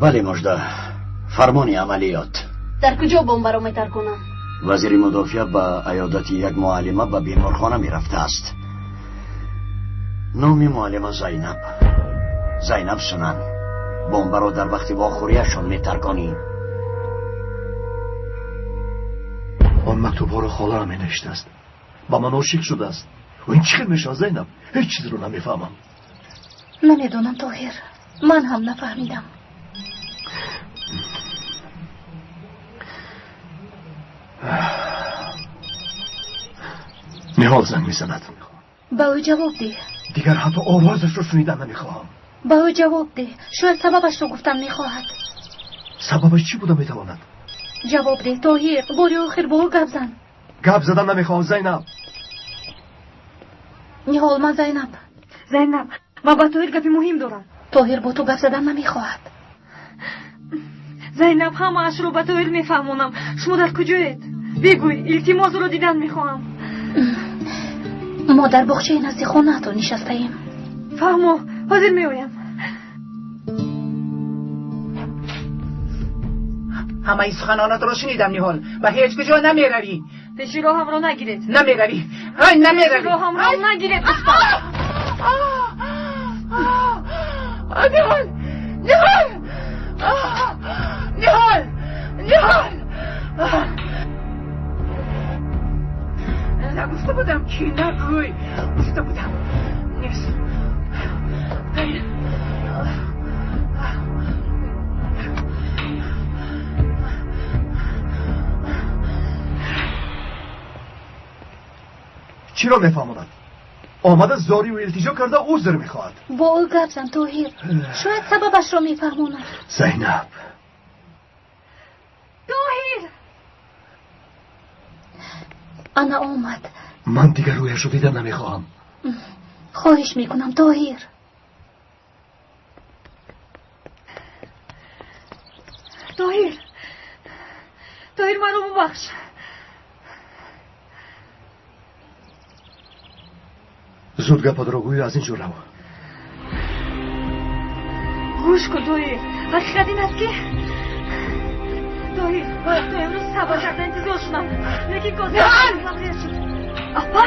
Бале, Мужда, фармони амалиёт. Дар куҷо бомбаро метарконам? Вазири мудофиа ба аёдати як муаллима ба беморхона мерафтааст. Номи муаллима Зайнаб. Зайнаб Сунан. Бомбаро дар вақти вохӯрияшон метарконӣ. Он мактубҳоро холаам менавиштааст. Ба ман ошиқ шудааст. Ин чӣ хел мешавад, Зайнаб? Ҳеҷ чизро намефаҳмам. Намедонам, Тоҳир. Ман ҳам нафаҳмидам. Ниҳол занг мезанад. Ба ӯ ҷавоб деҳ. Дигар ҳатто овозашро шунидан намехоҳам. Ба ӯ ҷавоб деҳ. Шояд сабабашро гуфтан мехоҳад. Сабабаш чӣ буда метавонад? Ҷавоб деҳ, Тоҳир. Бори охир бо ӯ гап зан. Гап задан намехоҳам, Зайнаб. Ниҳол, ман Зайнаб. Зайнаб, ман ба Тоҳир гапи муҳим дорам. Тоҳир бо ту гап задан намехоҳад. Зайнаб, ҳамаашро ба Тоҳир мефаҳмонам. Шумо дар куҷоед? Бигӯй, илтимос, ӯро дидан мехоҳам. Мо дар боғчаи назди хонаатон нишастаем. Фаҳмо, ҳозир меоям. Ҳамаи суханонатро шунидам, Ниҳол. Ба ҳеҷ куҷо намеравӣ. Пеши роҳамро нагиред. Намеравӣ. Ай, намеравӣ. Роҳамро нагиред, гуфтам. Ниҳол! Ниҳол! Ниҳол! Ниҳол! Нагуфта будам ки нагӯй. Гуфта будам. Нест. Чиро мефаҳмонад? Омада зорию илтиҷо карда узр мехоҳад. Бо ӯ гап зан, Тоҳир. Шояд сабабашро мефаҳмонад. Зайнаб. Тоҳир! Ана омад. Ман дигар рӯяшро дидан намехоҳам. Хоҳиш мекунам, Тоҳир. Тоҳир! Тоҳир, маро бубахш. Зуд гапатро гӯю аз ин ҷо рав. Гӯш кун, Тоҳир. Ҳақиқат ин аст ки Тоҳир, то имрӯз сабр карда интизор шудам. Лекин шуд. Апа?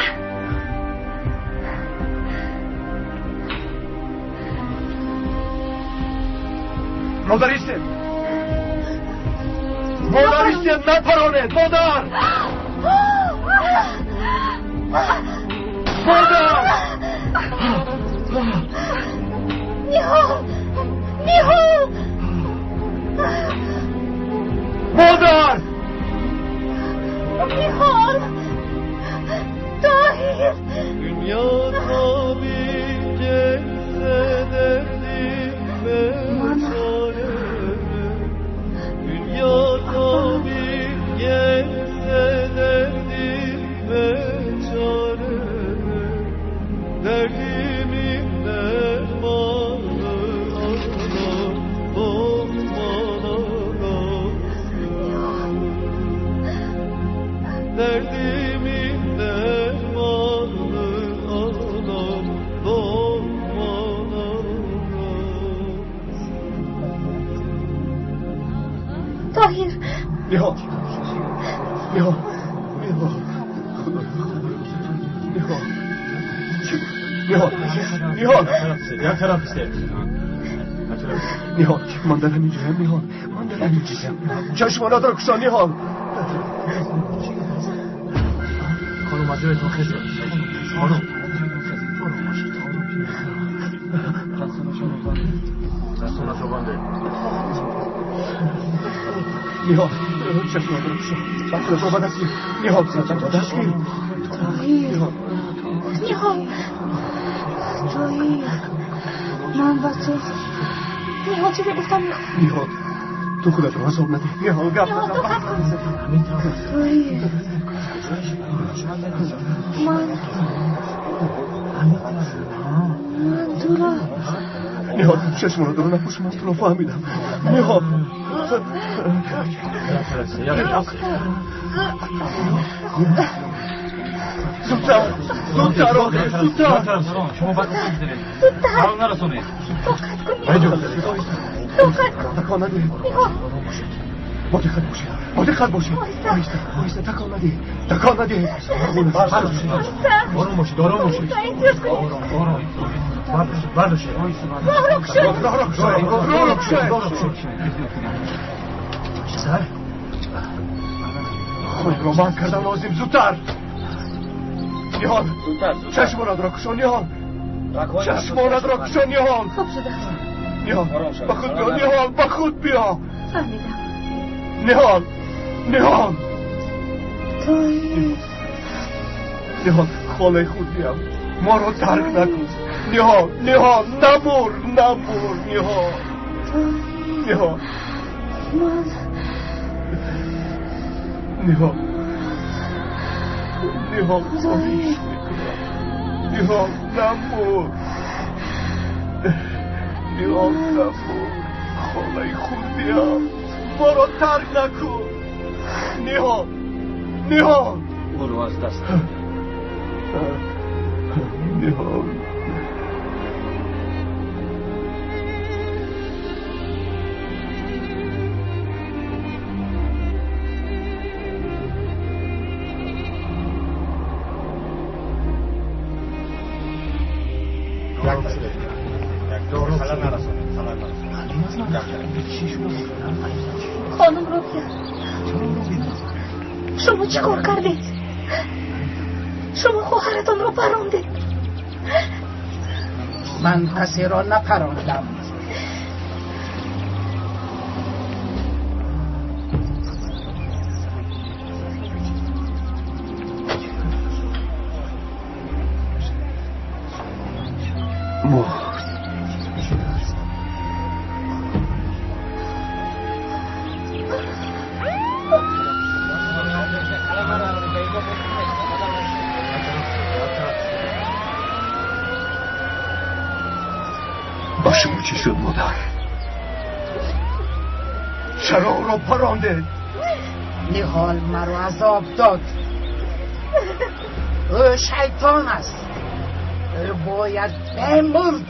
Модар, истед! Модар, истед, напаронед! Модар! Модар! Ниҳол! Ниҳол! Модар! Ниҳол! Тоҳир! Dünya tabip gelse derdime çare. Dünya tabip gelse derdime çare. Derdimin dermanı Allah, Lokman ağası. Derdimin dermanı Allah, Lokman ağası. Тоҳир! Ниҳол! Ниҳол! Ниҳол! Ниҳол! Ниҳол! Ниҳол! Як тараф истед. Ниҳол, ман дар ҳамин ҷоям, Ниҳол. Ман дар ҳамин ҷоям. Чашмонатро кушо, Ниҳол. Хонум, аз ҷоятон хезед. Хонум. Дастонатро бандед. Ниҳол, чашмонатро кушо. Худатро ба даст гир. Ниҳол, худатро ба даст гир. Тоҳир! Ниҳол! Тоҳир! Ман ба ту... Ниҳол, чизе гуфтам мехоҳам. Ниҳол, ту худатро азоб надеҳ. Ниҳол, гап Ниҳол, назан. тоқат кун. Тоҳир! Ман туро... Ниҳол, чашмонатро напӯш, ман туро фаҳмидам. Ниҳол! Зудтар! Зудтар, охир, зудтар! Шумо баъд бигзаред. Зудтар! Салом нарасонед. Тоқат кун, Айҷон, тоқат кун. такон надеҳ. Ниҳол! Бо диққат бошед, бо диққат бошед. Оҳиста, оҳиста, такон надеҳ, такон надеҳ. Ором бошед, ором бошед. Оҳиста, эҳтиёт кунед. Ором. Бардошед. Роҳро кушоед. Роҳро кушоед, роҳро кушоед. Писар, худро манъ кардан лозим, зудтар. Ниҳол, чашмонатро кушо, Ниҳол. Чашмонатро кушо, Ниҳол. Хуб шудааст. Ниҳол, ба худ биё, Ниҳол, ба худ биё. Фаҳмидам. Ниҳол, Ниҳол. Тоҳир! Ниҳол, холаи худ биям. Моро тарк накун. Ниҳол, Ниҳол, набур, набур, Ниҳол. Ниҳол. Ман... Ниҳол. Ниҳол, хоҳиш мекунам. Ниҳол, набур. Ниҳол, набур. Холаи худ биям. Моро тарк накун. Ниҳол, Ниҳол. Ӯро аз даст Ниҳол. Хонум Робия, шумо чӣ кор кардед? Шумо хоҳаратонро парондед. Ман касеро напарондам. Шумо чӣ шуд, модар? Чаро ӯро парондед? Ниҳол маро азоб дод. Ӯ шайтон аст. Ӯ бояд бемурд.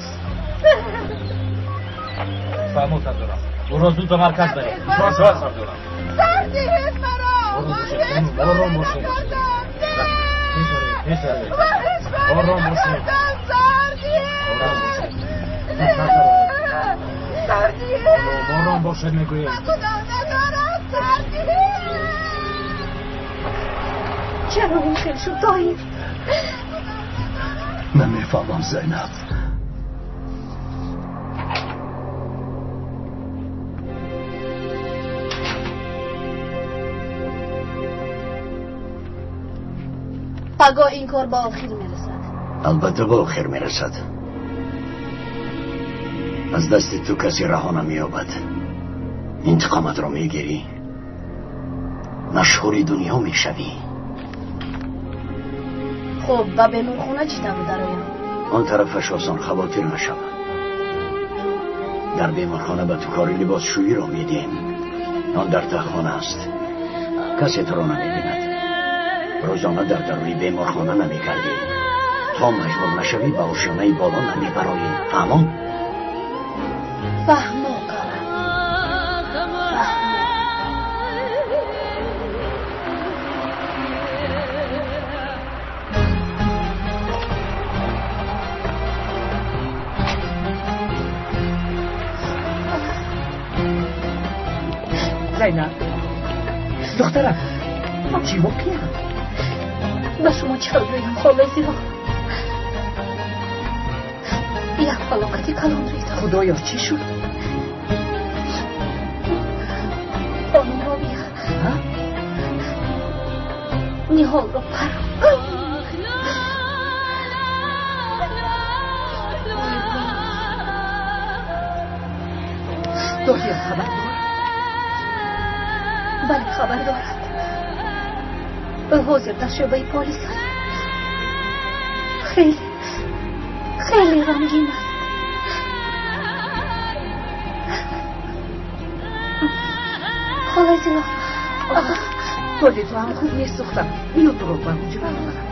Фаҳмо, сардорам. Ӯро зуд ба марказ баред. Шояд, сардорам. Сар диҳед маро! Ором бошед. Ором бошед. Ором бошед. Сар диҳед! Ором бошед, мегӯем. Гуноҳ надорам, сар диҳед! Чаро ин хел шуд, Тоҳир? Намефаҳмам, Зайнаб. Пагоҳ ин кор ба охир мерасад. Албатта, ба охир мерасад. Аз дасти ту касе раҳо намеёбад. Интиқоматро мегирӣ, машҳури дунё мешавӣ. Хуб, ба беморхона чӣ тавр дароям? Он тарафаш осон, хавотир нашав. Дар беморхона ба ту кори либосшӯиро медиҳем. Он дар таххона аст, касе туро намебинад. Рӯзона дар даруни беморхона намекардӣ. То маҷбур нашавӣ, ба ошёнаи боло намебароӣ. Фаҳмо? Фаҳмо, кала. Фаҳмо. Зайнаб, духтарам, чӣ воқеа? Ба шумо чӣ хел гӯям, холаи Зилол? Як фалокати калон рӯй дод. Худоё, чӣ шуд? Хонум Робия Ниҳолро паронд. Тоҳир хабар дорад? Бале, хабар дорад. Ӯ ҳозир дар шӯъбаи полис аст. Хеле хеле ғамгин аст. Холаи Зилол, ҳоли ту ҳам хуб нест, духтарам. Биё, туро ба ҳуҷра мебарам.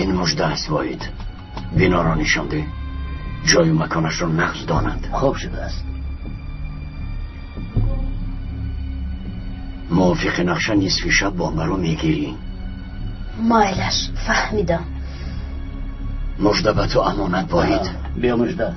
Ин мужда аст, Воҳид. Биноро нишон деҳ, ҷою маконашро нағз донанд. Хуб шудааст. Мувофиқи нақша нисфи шаб бомбаро мегирӣ. Майлаш, фаҳмидам. Мужда ба ту амонат, Воҳид. Биё, Мужда.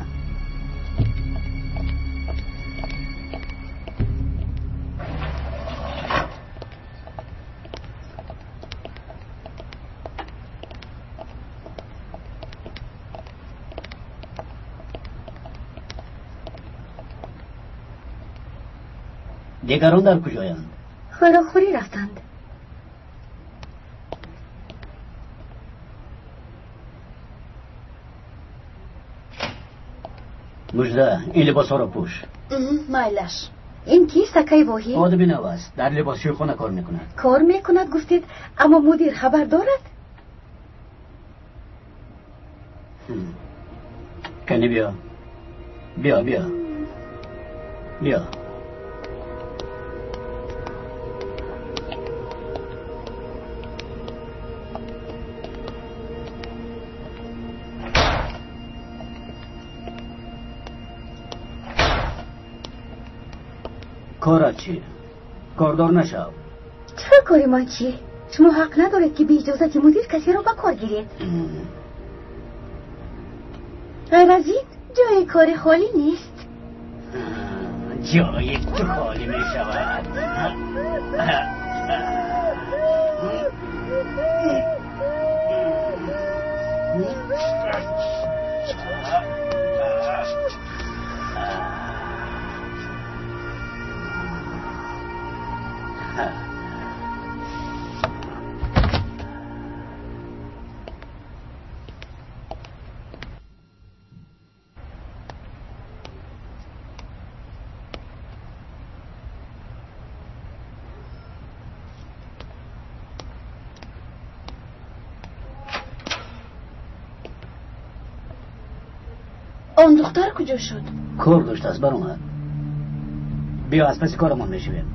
Дигарон дар куҷоянд? Хӯрокхӯрӣ рафтанд. Мужда, ин либосҳоро пӯш. Майлаш. Ин кист, акаи Воҳид? Одами нав аст, дар либосшӯйхона кор мекунад. Кор мекунад, гуфтед, аммо мудир хабар дорад? Кани, биё, биё, биё, биё. Корат чӣ? Кордор нашав. Чаро кори ман чӣ? Шумо ҳақ надоред, ки беиҷозати мудир касеро ба кор гиред. Ғайр аз ин, ҷои кори холӣ нест. ҷои ту холӣ мешавад. Он духтар куҷо шуд? Кор доштааст, баромад. Биё, аз паси корамон мешавем.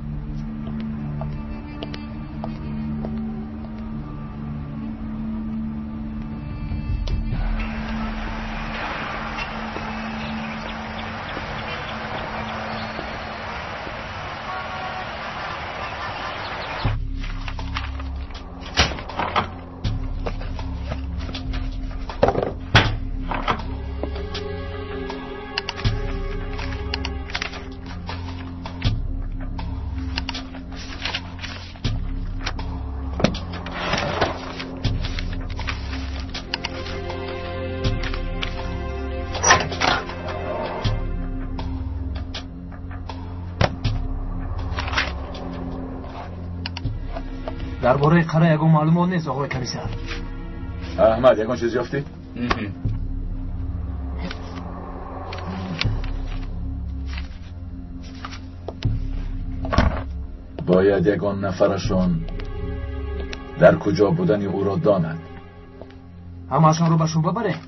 Дар бораи қара ягон маълумот нест, оғои комиссар. Аҳмад, ягон чиз ёфтӣ? Бояд ягон нафарашон дар куҷо будани ӯро донад. Ҳамаашонро ба шӯъба барем?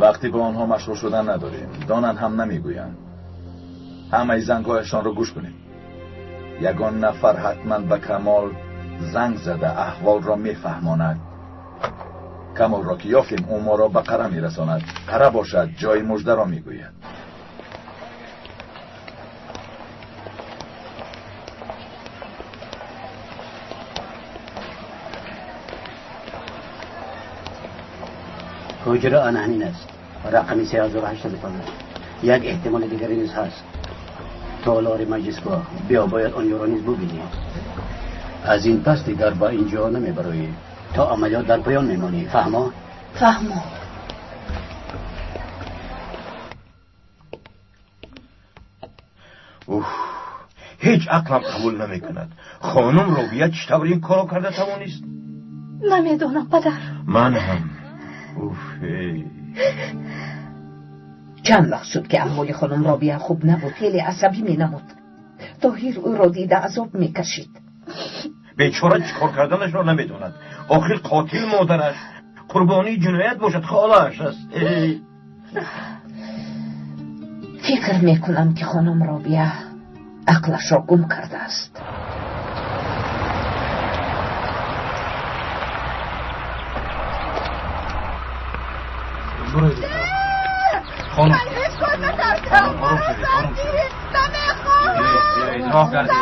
Вақте ба онҳо машғул шудан надорем, донанд ҳам намегӯянд. Ҳамаи зангҳояшонро гӯш кунем. Ягон нафар ҳатман ба Камол занг зада аҳволро мефаҳмонад. Камолро ки ёфтем, ӯ моро ба қара мерасонад. Қара бошад, ҷои муждаро мегӯяд. Ҳуҷра ана ҳамин аст, рақами 3815. Як эҳтимоли дигаре низ ҳаст. Толори маҷлисгоҳ. Биё, бояд онёро низ бубинӣ. Аз ин пас дигар ба ин ҷо намебароӣ. То амалиёт дар поён мемонӣ. Фаҳмо? Фаҳмо. Уф, ҳеҷ ақлам қабул намекунад. Хонум Робия чӣ тавр ин корро карда тавонист? Намедонам, падар. Ман ҳам. Уф, эй. Чанд вақт шуд, ки аҳволи хонум Робия хуб набуд, хеле асабӣ менамуд. Тоҳир ӯро дида азоб мекашид. Бечора чӣ кор карданашро намедонад. Охир қотил модараш, қурбонии ҷиноят бошад, холааш аст. Фикр мекунам, ки хонум Робия ақлашро гум кардааст. Хонум, من هیچ کار نکردم. آروم شوید، آروم شوید. نمیخوام. راه گردید.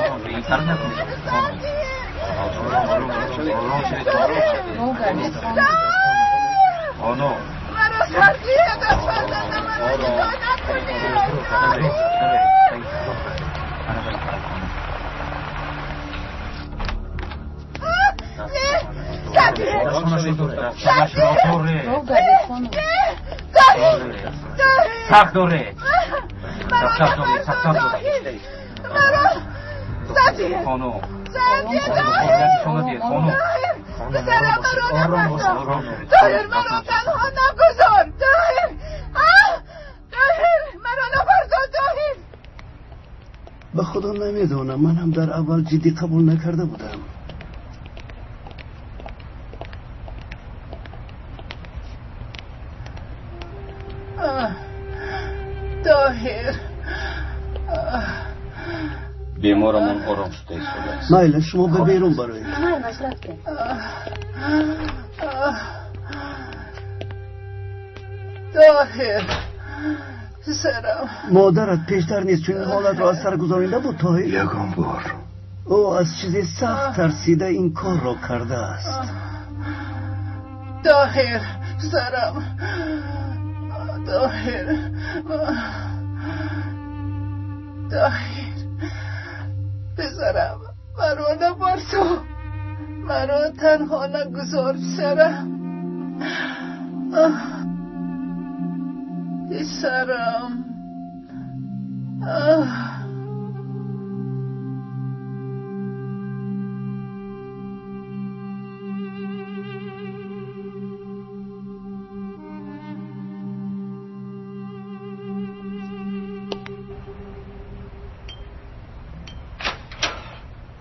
آروم، این کار نکنید. آروم، آروم شوید، آروم شوید. خانم، مرا سردیه از فرزندم مرا جدا نکنید. سخت داره، سخت داره، سخت داره. خانم، خانم، پسرم مرا نپرسا. طاهر مرا تنها نگذار. طاهر، طاهر مرا نپرسا. طاهر به خدا نمیدانم، من هم در اول جدی قبول نکرده بودم. طاهر беморамон ором шуда истодааст. Майла, шумо ба берун бароед. Майлаш, рафтем. Тоҳир, писарам. Модарат пештар низ чунин ҳолатро аз сар гузаронида буд, Тоҳир? Ягон бор. Ӯ аз чизе сахт тарсида ин корро кардааст. Тоҳир, писарам, Тоҳир. Тоҳир, писарам, маро набарсо, маро танҳо нагузор, писарам. Писарам.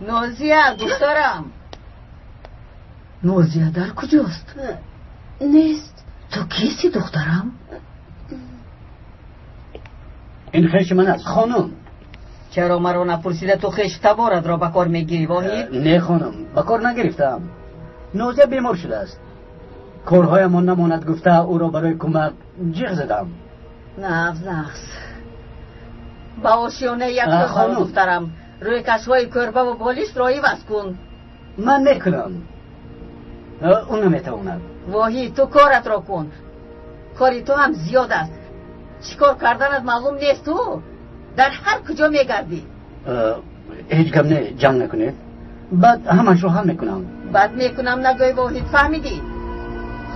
Нозия, духтарам. Нозия дар куҷост? Нест. Ту кисти, духтарам? Ин хеши ман аст, хонум. Чаро маро напурсида ту хеш таборатро ба кор мегирӣ, Воҳид? Не, хонум, ба кор нагирифтаам. Нозия бемор шудааст. Корҳоямон намонад гуфта ӯро барои кӯмак ҷиғ задам. Нағз, нағз. Ба ошёнаи як хонум, духтарам, рӯйкашҳои кӯрбаву болиштро иваз кун. Ман мекунам. Ӯ наметавонад. Воҳид, ту коратро кун. Кори ту ҳам зиёд аст. Чӣ кор карданат маълум нест. Ту дар ҳар куҷо мегардӣ. Ҳеҷ гап не, ҷанг накунед. Баъд ҳамашро ҳал мекунам. Бад мекунам нагӯй, Воҳид, фаҳмидӣ?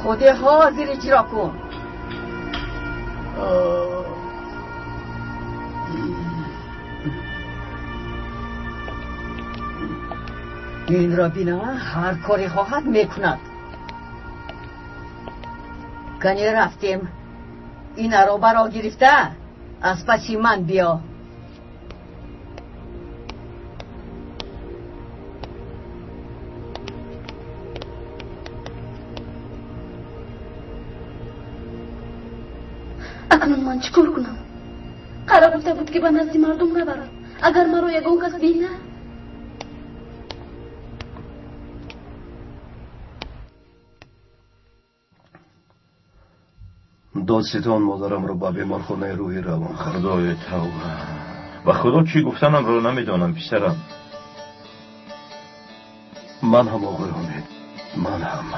Худи ҳозир иҷро кун. Инро бина, ҳар коре хоҳад мекунад. Кане рафтем. Ин аробаро гирифта аз паси ман биё. Акнун ман чӣ кор кунам? Қарор гуфта буд, ки ба назди мардум набарам. Агар маро ягон кас бинад. Додситон модарамро ба беморхонаи рӯҳӣ равон кард. Худои тавба, ба худо чӣ гуфтанамро намедонам, писарам. Ман ҳам, оғои Умед, ман ҳам.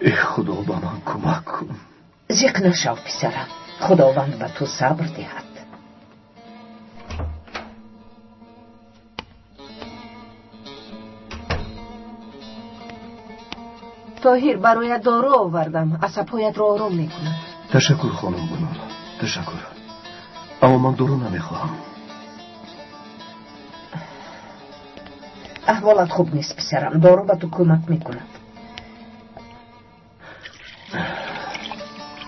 Э худо, ба ман кӯмак кун. Зиқ нашав, писарам, худованд ба ту сабр диҳад. Тоҳир, бароят дору овардам, асабҳоятро ором мекунад. Ташаккур, хонум Гунол, ташаккур, аммо ман дору намехоҳам. Аҳволат хуб нест, писарам, дору ба ту кӯмак мекунад.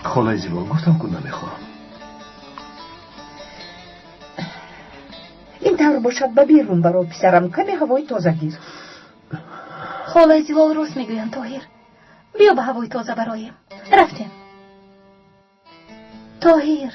Холаи Зилол, гуфтам ку намехоҳам. Ин тавр бошад, ба берун баро, писарам, каме ҳавои тоза гир. Холаи Зилол рост мегӯянд, Тоҳир. Биё ба ҳавои тоза бароем. Рафтем. Тоҳир.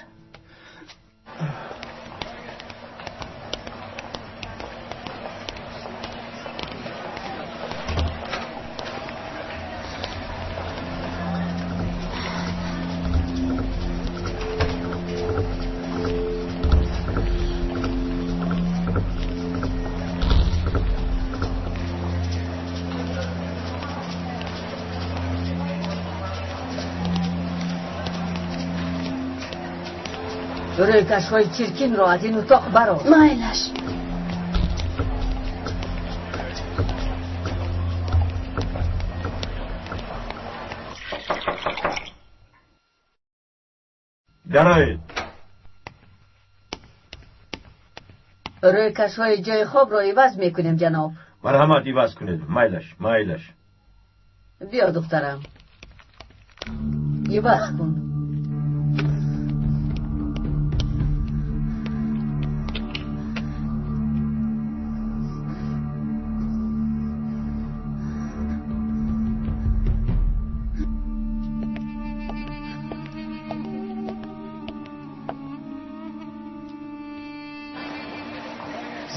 Рӯйкашҳои чиркинро аз ин утоқ баро. Майлаш. Дароед. Рӯйкашҳои ҷои хобро иваз мекунем, ҷаноб. Марҳамат, иваз кунед. Майлаш, майлаш. Биё, духтарам, иваз кун.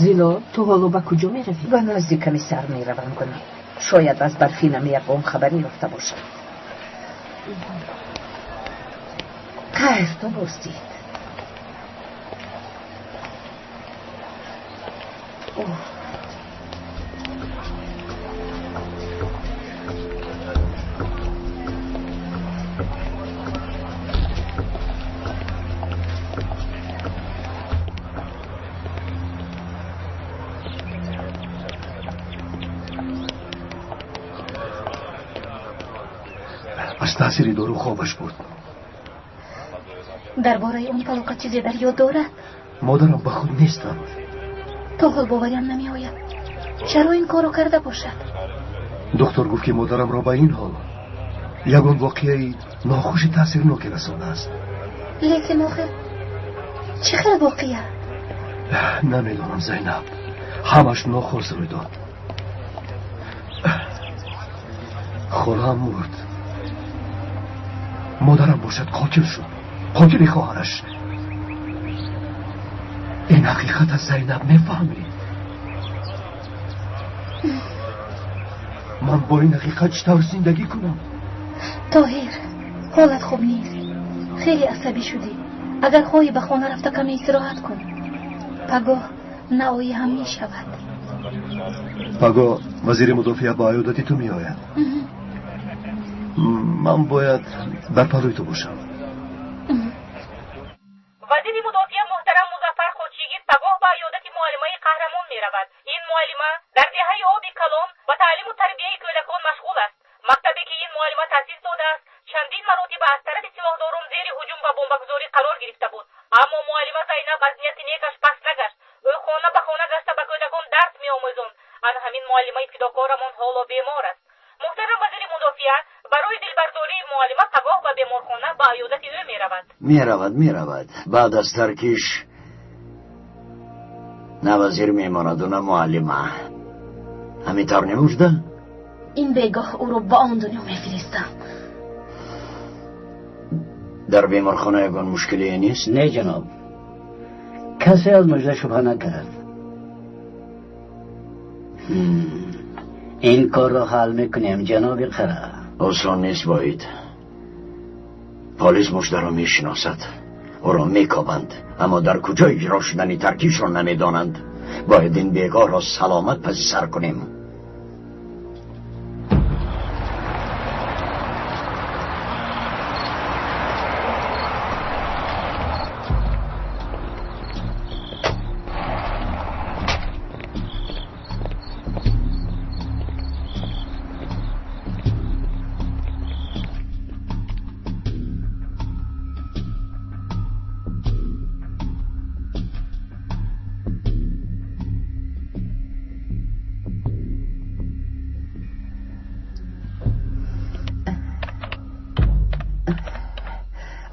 Зило, ту ҳоло ба куҷо меравӣ? Ба назди комиссар меравам, Гунол. Шояд аз барфинам ягон хабаре ёфта бошад. Хайр, ту боздид. Аз таъсири дору хобаш бурд. Дар бораи он фалокат чизе дар ёд дорад? Модарам ба худ нестанд. То ҳол бовариам намеояд. Чаро ин корро карда бошад? Доктор гуфт, ки модарамро ба ин ҳол ягон воқеаи нохуши таъсирноке расондааст. Лекин охир чӣ хел воқеа? Намедонам, Зайнаб, ҳамаш нохост рӯй дод. Холаам мурд, модарам бошад қотил шуд, қотили хоҳараш. Ин ҳақиқат аст, Зайнаб, мефаҳмӣ? Ман бо ин ҳақиқат чӣ тавр зиндагӣ кунам? Тоҳир, ҳолат хуб нест, хеле асабӣ шудӣ. Агар хоҳӣ, ба хона рафта каме истироҳат кун. Пагоҳ наоӣ ҳам мешавад. Пагоҳ вазири мудофиа ба аёдати ту меояд. Ман бояд дар паҳлӯи ту бошам. Вазири мудофиа муҳтарам Музаффар Хочигит пагоҳ ба аёдати муаллимаи қаҳрамон меравад. Ин муаллима дар деҳаи Оби Калон ба таълиму тарбияи кӯдакон машғул аст. Мактабе, ки ин муаллима таъсис додааст, чандин маротиба аз тарафи силоҳдорон зери ҳуҷум ва бомбагузорӣ қарор гирифта буд. Аммо муаллима Зайнаб аз нияти некаш паст нагашт. Ӯ хона ба хона гашта ба кӯдакон дарс меомӯзонд. Ана ҳамин муаллимаи фидокорамон ҳоло бемор аст. Муҳтарам вазири мудофиа барои дилбардории муаллима пагоҳ ба беморхона ба аёдати ӯ меравад. Меравад, меравад. Баъд аз таркиш на вазир мемонаду, на муаллима. Ҳамин тавр не, Мужда? Ин бегоҳ ӯро ба он дунё мефиристам. Дар беморхона ягон мушкилие нест? Не, ҷаноб, касе аз Мужда шубҳа накард. Ин корро ҳал мекунем, ҷаноби Қара. Осон нест, Воҳид. Полис Муждаро мешиносад, ӯро мекобанд, аммо дар куҷо иҷро шудани таркишро намедонанд. Бояд ин бегоҳро саломат паси сар кунем.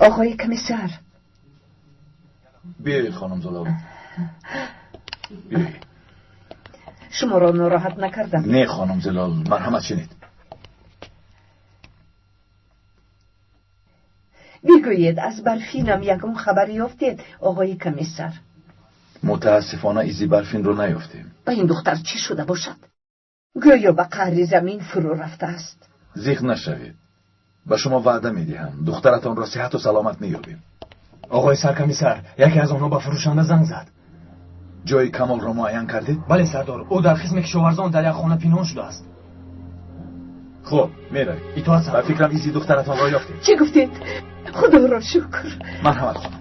آقای کمیسر. بیایید خانم زلال، بیایید. شما را ناراحت نکردم؟ نه خانم زلال، مرحمت شنید. بگویید از برفینم یکم خبر یافتید آقای کمیسر؟ متاسفانه ایزی برفین رو نیافتیم. با این دختر چی شده باشد؟ گویا به قعر زمین فرو رفته است. زیغ نشوید، به شما وعده میدهم دخترتان را صحت و سلامت مییابیم. آقای سرکمیسر، یکی از آنها به فروشنده زنگ زد. جای کمال را معین کردید؟ بله سردار، او در قسم کشاورزان در یک خانه پنهان شده است. خب میروید. اطاعت سردار. به فکرم ایزی دخترتان را یافتید. چی گفتید؟ خدا را شکر. مرحمت خانم.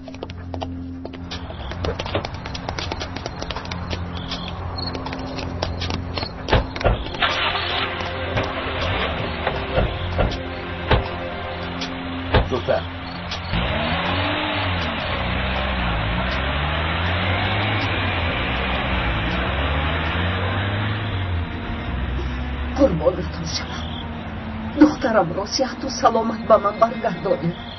زودتر. قربانتون شوم، دخترم را صحت و سلامت به من برگردانید.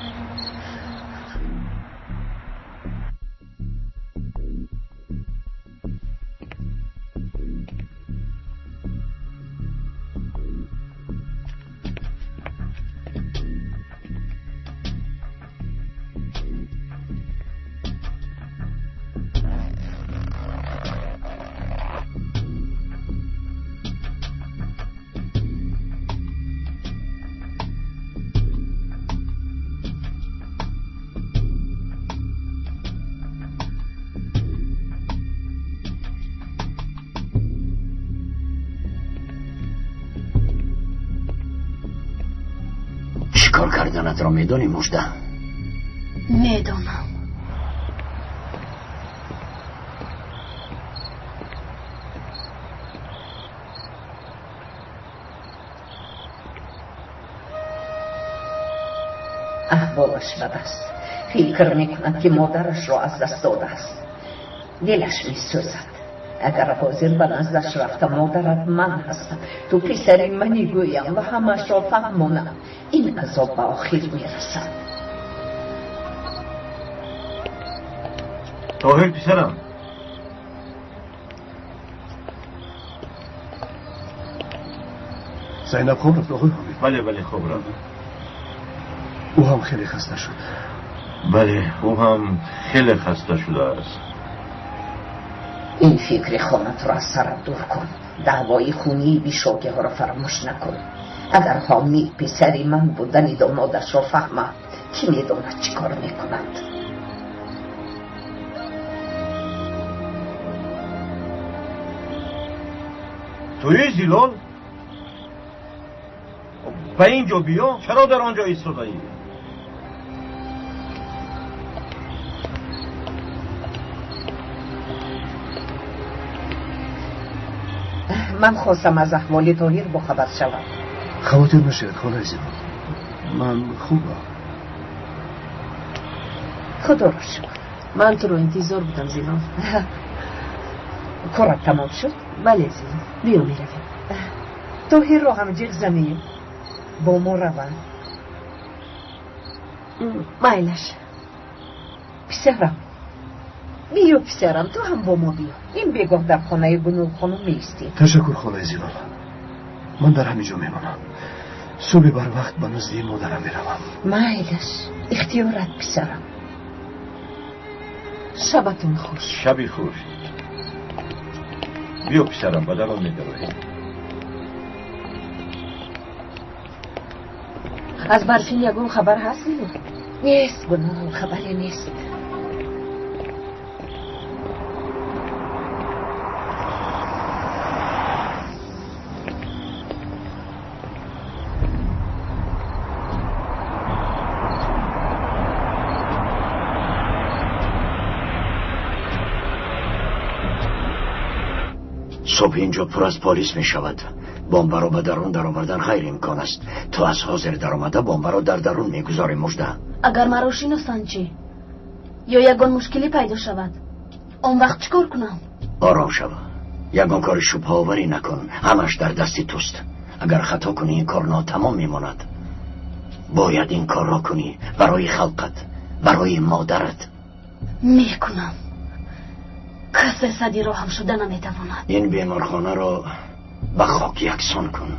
چیکار کردنت را میدانی مژده؟ میدانم. Аҳволаш бад аст. Фикр мекунад, ки модарашро аз даст додааст. Дилаш месӯзад. Агар ҳозир ба наздаш рафта модарат ман ҳастам, ту писари мани гӯям ва ҳамаашро фаҳмонам, ин азоб ба охир мерасад. Тоҳир писарам, Зайнаб хоб рафт, оқои Ҳомид? Бале, бале, хоб рафт. Ӯ ҳам хеле хаста шуд. Бале, ӯ ҳам хеле хаста шудааст. Ин фикри хонатро аз сарат дур кун. Даъвои хунии бишогиҳоро фаромӯш накун. Агар Ҳомид писари ман будани домодашро фаҳмад, кӣ медонад чӣ кор мекунад. Туи Зилол, ба ин ҷо биё. Чаро дар он ҷо истодаӣ? Ман хостам аз аҳволи Тоҳир бохабар шавам. Хавотир нашавед, холаи Зилол, ман хубам. Худоро шукр. Ман туро интизор будам, Зилол. Корат тамом шуд? Бале, Зилол, биё, меравем. Тоҳирро ҳам ҷиғ занем, бо мо раванд. Майлаш. Писарам, биё, писарам, ту ҳам бо мо биё. Ин бегоҳ дар хонаи Гунулхонум меистем. Ташаккур, холаи Зилол, ман дар ҳамин ҷо мемонам. Субҳи барвақт ба назди модарам меравам. Майлаш, ихтиёрат, писарам. Шабатон хуш. Шаби хуш. Биё, писарам, ба дарон медароем. Аз Барфин ягон хабар ҳаст, Зилол? Нест, Гунул, хабаре нест. Субҳ инҷо пур аз полис мешавад. Бомбаро ба дарун даровардан ғайриимкон аст. Ту аз ҳозир даромада бомбаро дар дарун мегузорӣ, Мужда. Агар маро шиносанд чӣ? Ё ягон мушкилӣ пайдо шавад, он вақт чӣ кор кунам? Ором шав, ягон кори шубҳаоварӣ накун. Ҳамаш дар дасти туст. Агар хато кунӣ, ин кор нотамом мемонад. Бояд ин корро кунӣ барои халқат, барои модарат. Мекунам. Касе сади роҳам шуда наметавонад. Ин беморхонаро ба хок яксон кун.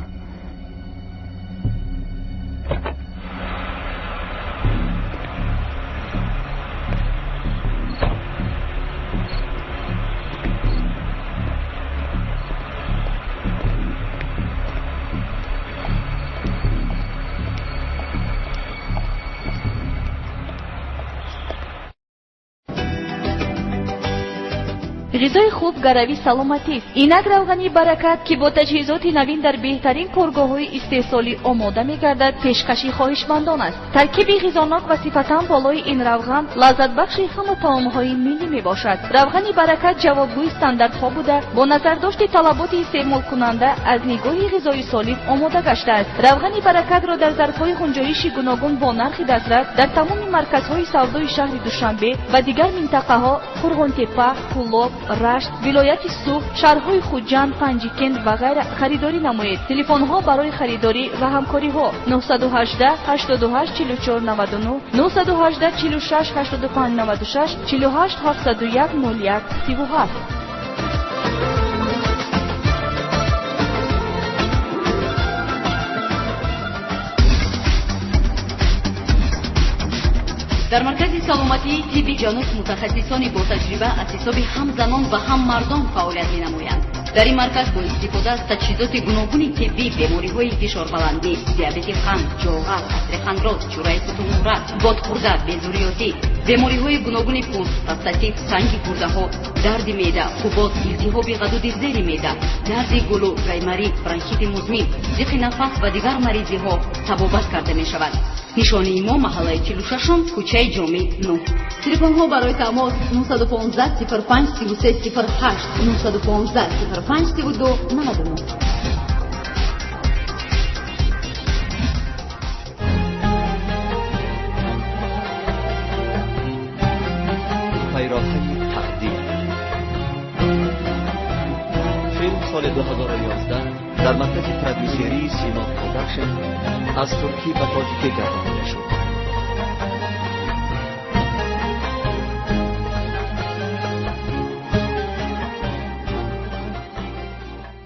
Ғизои хуб гарави саломатист. Инак равғани Баракат, ки бо таҷҳизоти навин дар беҳтарин коргоҳҳои истеҳсолӣ омода мегардад, пешкаши хоҳишмандон аст. Таркиби ғизонок ва сифатан болои ин равған лаззатбахши ҳама таомҳои миллӣ мебошад. Равғани Баракат ҷавобгӯи стандартҳо буда, бо назардошти талаботи истеъмолкунанда аз нигоҳи ғизои солим омода гаштааст. Равғани Баракатро дар зарфҳои ғунҷоиши гуногун бо нархи дастрас дар тамоми марказҳои савдои шаҳри Душанбе ва дигар минтақаҳо Қурғонтеппа, Кӯлоб, Рашт, вилояти Суғд, шаҳрҳои Хуҷанд, Панҷикент ва ғайра харидорӣ намоед. Телефонҳо барои харидорӣ ва ҳамкориҳо 918 88 44 99, 918 46 85 96, 48 701 01 37. Дар маркази саломатии тибби Ҷануб мутахассисони ботаҷриба аз ҳисоби ҳам занон ва ҳам мардон фаъолият менамоянд. Дар ин марказ бо истифода аз таҷҳизоти гуногуни тиббӣ бемориҳои фишорбаландӣ, диабети қанд, ҷоғар, астрехондроз, чӯраи сутунмӯҳра, бодхӯрда, безурётӣ, бемориҳои гуногуни пӯст, простатит, санги гурдаҳо, дарди меъда, қубод, илтиҳоби ғадуди зери меъда, дарди гулӯ, гайморит, бронхити музмин, зиқи нафас ва дигар маризиҳо табобат карда мешавад. Нишонии мо маҳаллаи 46-ум, кӯчаи Ҷомӣ 9. Телефонҳо барои тамос 915 05 33 08, 915 05 32 99. Соли 2011 дар маркази продюсерии Симо Продакшн аз туркӣ ба тоҷикӣ гардонида шуд.